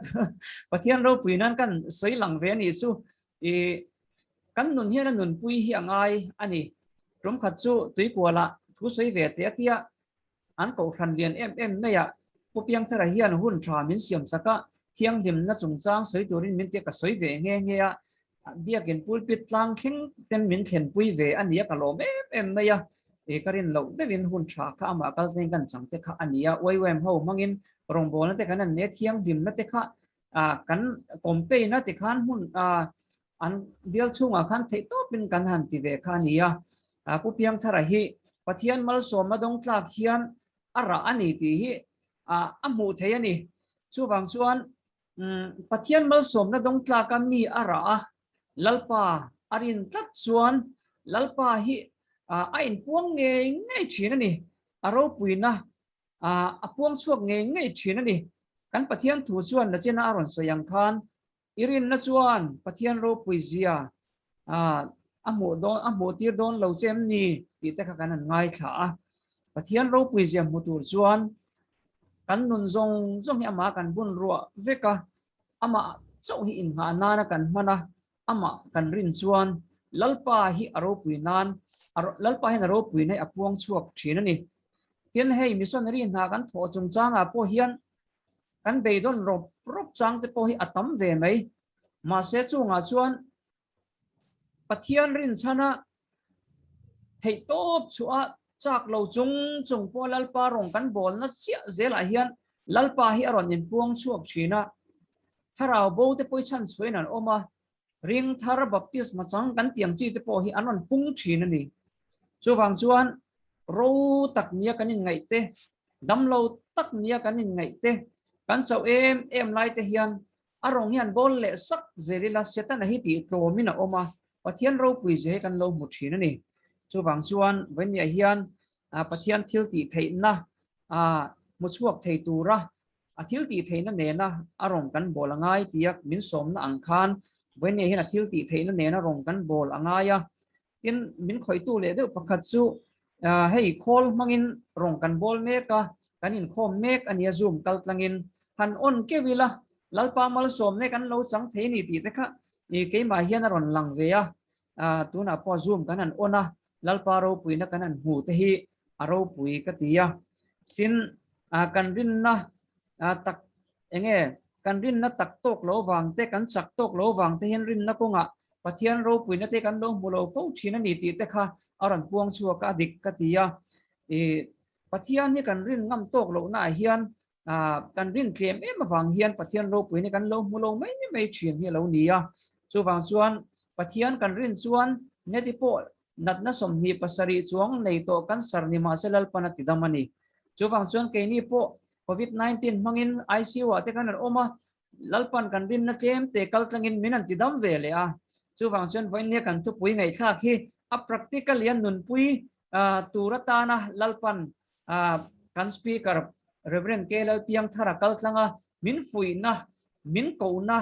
Pathian ropui nan kan sawi lang ve a nih chu. I kan nun hian a nunpui hi a ngai a ni. Tum khat chu tuikualah thu sawi ve teh a tia an kohhran lian em em mai a, Pu Piangthara hian hun tha min siam chak a, thianghlimna chungchang sawi turin min tia ka sawi ve nghe nghe a, Biakin pulpit tlang thleng ten min thlenpui ve a nia ka lawm em em mai a, e ka rin loh deuhin hun tha kha amah kal thleng kan chang te kha a nia, YWAM ho hmangin rawngbawlna te kan han nei a, thianghlimna te kha kan campaign a tikhan hmun an bial chhungah khan theih tawpin kan han ti ve kha a nia. Pu Piangthara hi Pathian malsawmna dawng tlak hian a rah a ni tih hi a hmuh theih a ni. Chuvang chuan Pathian malsawmna dawng tlaka mi a rah a, Lalpa a rin tlat chuan Lalpa hi a inpuang ngei ngei thin a ni. A ropuina a puang chhuak ngei ngei thin a ni. Kan Pathian thu chuan nachina a rawn sawi ang khan I rinna chuan Pathian ropui zia a hmuh dawn a hmuh tir dawn lo che em ni tih te kha kan han ngaithla a. Pathian ropui zia hmu tur chuan kan nun zawng zawng hi amah kan bun ruah vek a, amah chauh hi innghah nana kan hman a, amah kan rin chuan Lalpa hi a ropui nan Lalpa hian a ropui na hi a puang chhuak thin a ni. Tin, hei missionary hna kan thawh chungchangah pawh hian Kan beidawn rawp rawp chang te pawh hi a tam ve mai. Mahse chungah chuan Pathian rinchhana theihtawp chhuah chak lo chung chung pawh Lalpa rawng kan bawlna chiah zelah hian Lalpa hi a rawn inpuang chhuak thin a. Thlarau bo te pawh hi chhan chhuahin an awm a, ring thar baptisma chang kan tiang chi te pawh hi an rawn pung thin a ni. Chuvang chuan ro tak nia kan inngaih te, Damlo tak nia kan inngaih te, kan chauh em em lai te hian a rawng hian bawl leh sak zel ila Setana hi tih tlawmin a awm a, Pathian ropui ze hi kan lo hmu thin a ni. Chuvang chuan vawinia hian Pathian thil tih theihna hmu chhuak thei tura a thil tih theihna nena a rawng kan bawl a ngai tia min sawmna ang khan vawinia hian a thil tih theihna nena rawng kan bawl a ngai a. Tin, min khawihtu leh deuh pakhat chu hei khawl hmangin rawng kan bawl mek a, kan inkhawm mek a nia Zoom kal tlangin han on keuh ila, Lalpa malsawmna kan lo chang thei a ni tih te kha keimah hian a rawn lang ve a, tunah pawh Zoom kan han on a, Lalpa ropuina kan han hmu te hi a ropui ka ti a. Tin, kan rinna tak enge kan rinna tak tawk lo vang te, kan chak tawk lo vang te hian rinna kawngah Pathian ropuina te kan lo hmu lo fo thin a ni tih te kha a rawn puang chhuak a, a dik ka ti a. I Pathian hi kan rin ngam tawk lohna ah hian kan rin tlem em avang hian Pathian ropuina kan lo hmu lo mai mai thin hi a lo ni a. Chuvang chuan Pathian kan rin chuan neti pawh natna 27 chuang nei tawh cancer ni mahse Lalpan a ti dam a ni. Chuvang chuan keini pawh Covid 19 hmangin ICU ah te khan an awm a, Lalpan kan rinna tlem te kal tlangin min an ti dam ve leh a. Chuvang chuan vawiin kan thupui ngaihthlak hi a practical hian nunpui tur atana Lalpan kan Speaker Rev. K. Lalpiangthara kal tlanga min fuihna, min kohna,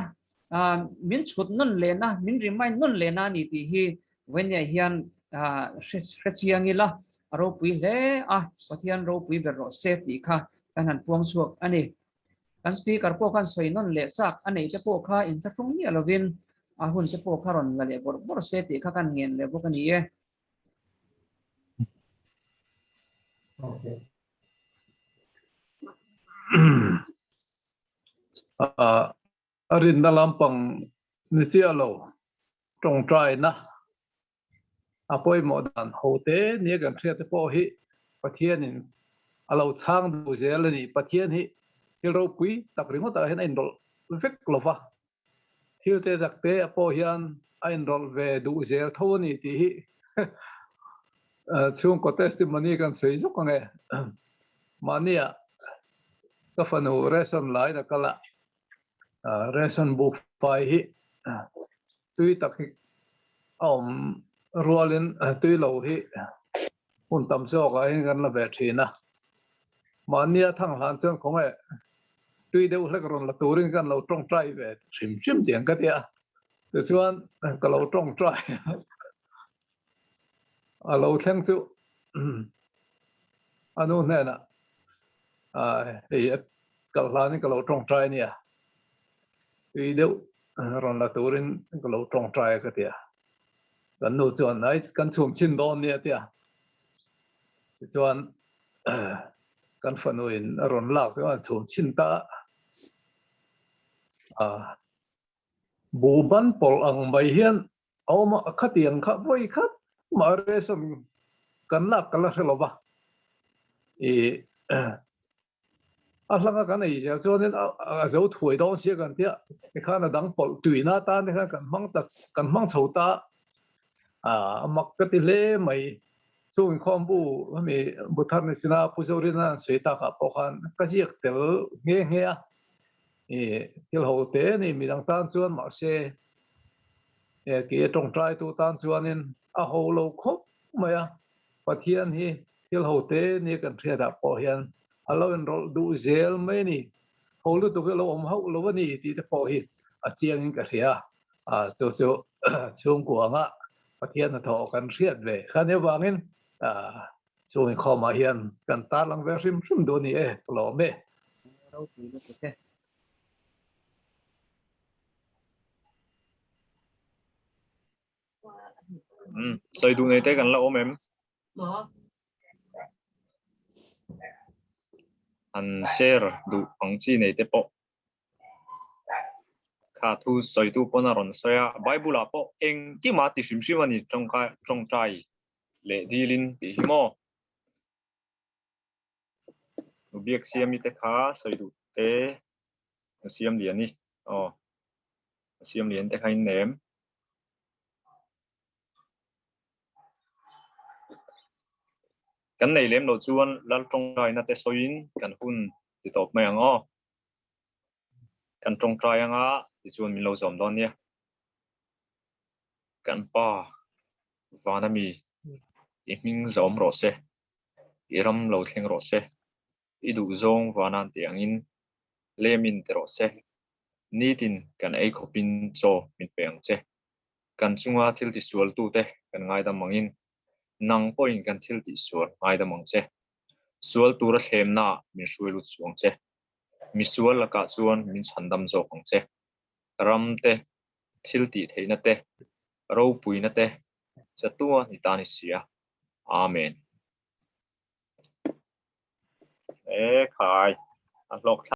min chhut nawn lehna, min remind nawn lehna a ni tih hi vawiin hian hre chiang ila a ropui hle a, Pathian ropui ber rawh se tih kha kan han puang chhuak a ni. Kan speaker pawh khan sawi nawn leh chak a neih te pawh kha inthlahrung miah lovin a hun te pawh kha rawn la leh bawrh bawrh se tih kha kan ngen leh bawk a ni e. Okay. A rinna lampang ni chiah lo tawngtaina a pawimawh dan ho te nia kan hriat te pawh hi Pathianin a lo chhang duh zel a ni. Pathian hi thil ropui tak ringawtah hian a inrawlh vek lo va, thil te tak te ah pawh hian a inrawlh ve duh zel tho a ni tih hi chhungkaw testimony kan sawi zawk ang e. Mahnia ka fanu ration lain a kal a, ration buhfai hi tui tak hi a awm rualin tui lo hi hun tam zawkah hian kan la ve thin a. Mahnia thang hlan chuan khawnge tui deuh hlek rawn la turin kan lo tawngtai ve hrim hrim tih ang ka ti a. Tichuan ka lo tawngtai a lo thleng chu. A nu hnenah hei kal hlanin ka lo tawngtai a nia, tui deuh rawn la turin ka lo tawngtai a ka ti a. Kan nu chuan ai kan chhum chhin dawn nia a ti a. Tichuan kan fanuin a rawn lak chuan a chhum chhin ta a. Buhban pawlh ang mai hian a awm a, khatiang kha vawi khat mah ration kan lak ka la hre lo va. I a hlanga kan ei zel chuanin a zo thuai dawn sia kan tia, tikhan a dang pawlh tuina atan te khan kan hmang ta kan hmang chho ta a, a mak ka ti hle mai. Chung inkhawm bu hemi bu thar ni china Pu Zorina an sawi takah pawh khan ka ziak tel nghe nghe a. I thil ho te a ni midang tan chuan mahse kei a tawngtai tu tan chuanin a ho lo khawp mai a, Pathian hi thil ho te nia kan hriatah pawh hian a lo inrawlh duh zel mai a ni, ho lutuk hi a lo awm hauh lo a ni tih te pawh hi a chiangin ka hria a, chu chu chhungkua anga Pathian hnathawh kan hriat ve kha nia vangin Chung inkhawmah hian kan tarlang ve hrim hrim duh a ni e, ka lawm e. Ropui lutuk e. Umm sawi duh nei te kan la awm em? An share duh ang chi nei te pawh kha thu sawitu pawn a rawn sawi a, Bible ah pawh engkim a ti hrim hrim a ni tawngkai tawngtai leh dilin tih hi maw? Nu biak siami te kha sawi duh te nu siam lian i aw nu siam lian te kha in nem. Kan nei lem loh chuan lal tawngtaina te sawiin kan hun ti tawp mai ang aw. Kan tawngtai anga tichuan min lo zawm dawn nia. Kan pa Vana mi i hming zawm rawh se, i ram lo thleng rawh se, i duh zawng Vana'n tih angin lemin ti rawh se, nitin kan ei khawpin chaw min pe ang che, kan chunga thil tisualtute kan ngaidam angin nang pawhin kan thil tihsual ngaidam ang che, sual tura thlemnaah min hruai lut suh ang che, misual lakah chuan min chhandam zawk ang che, ram te, thil tih theihna te, ropuina te chatua ni ta ni sia. Amen. E khai, a hlawk thlak.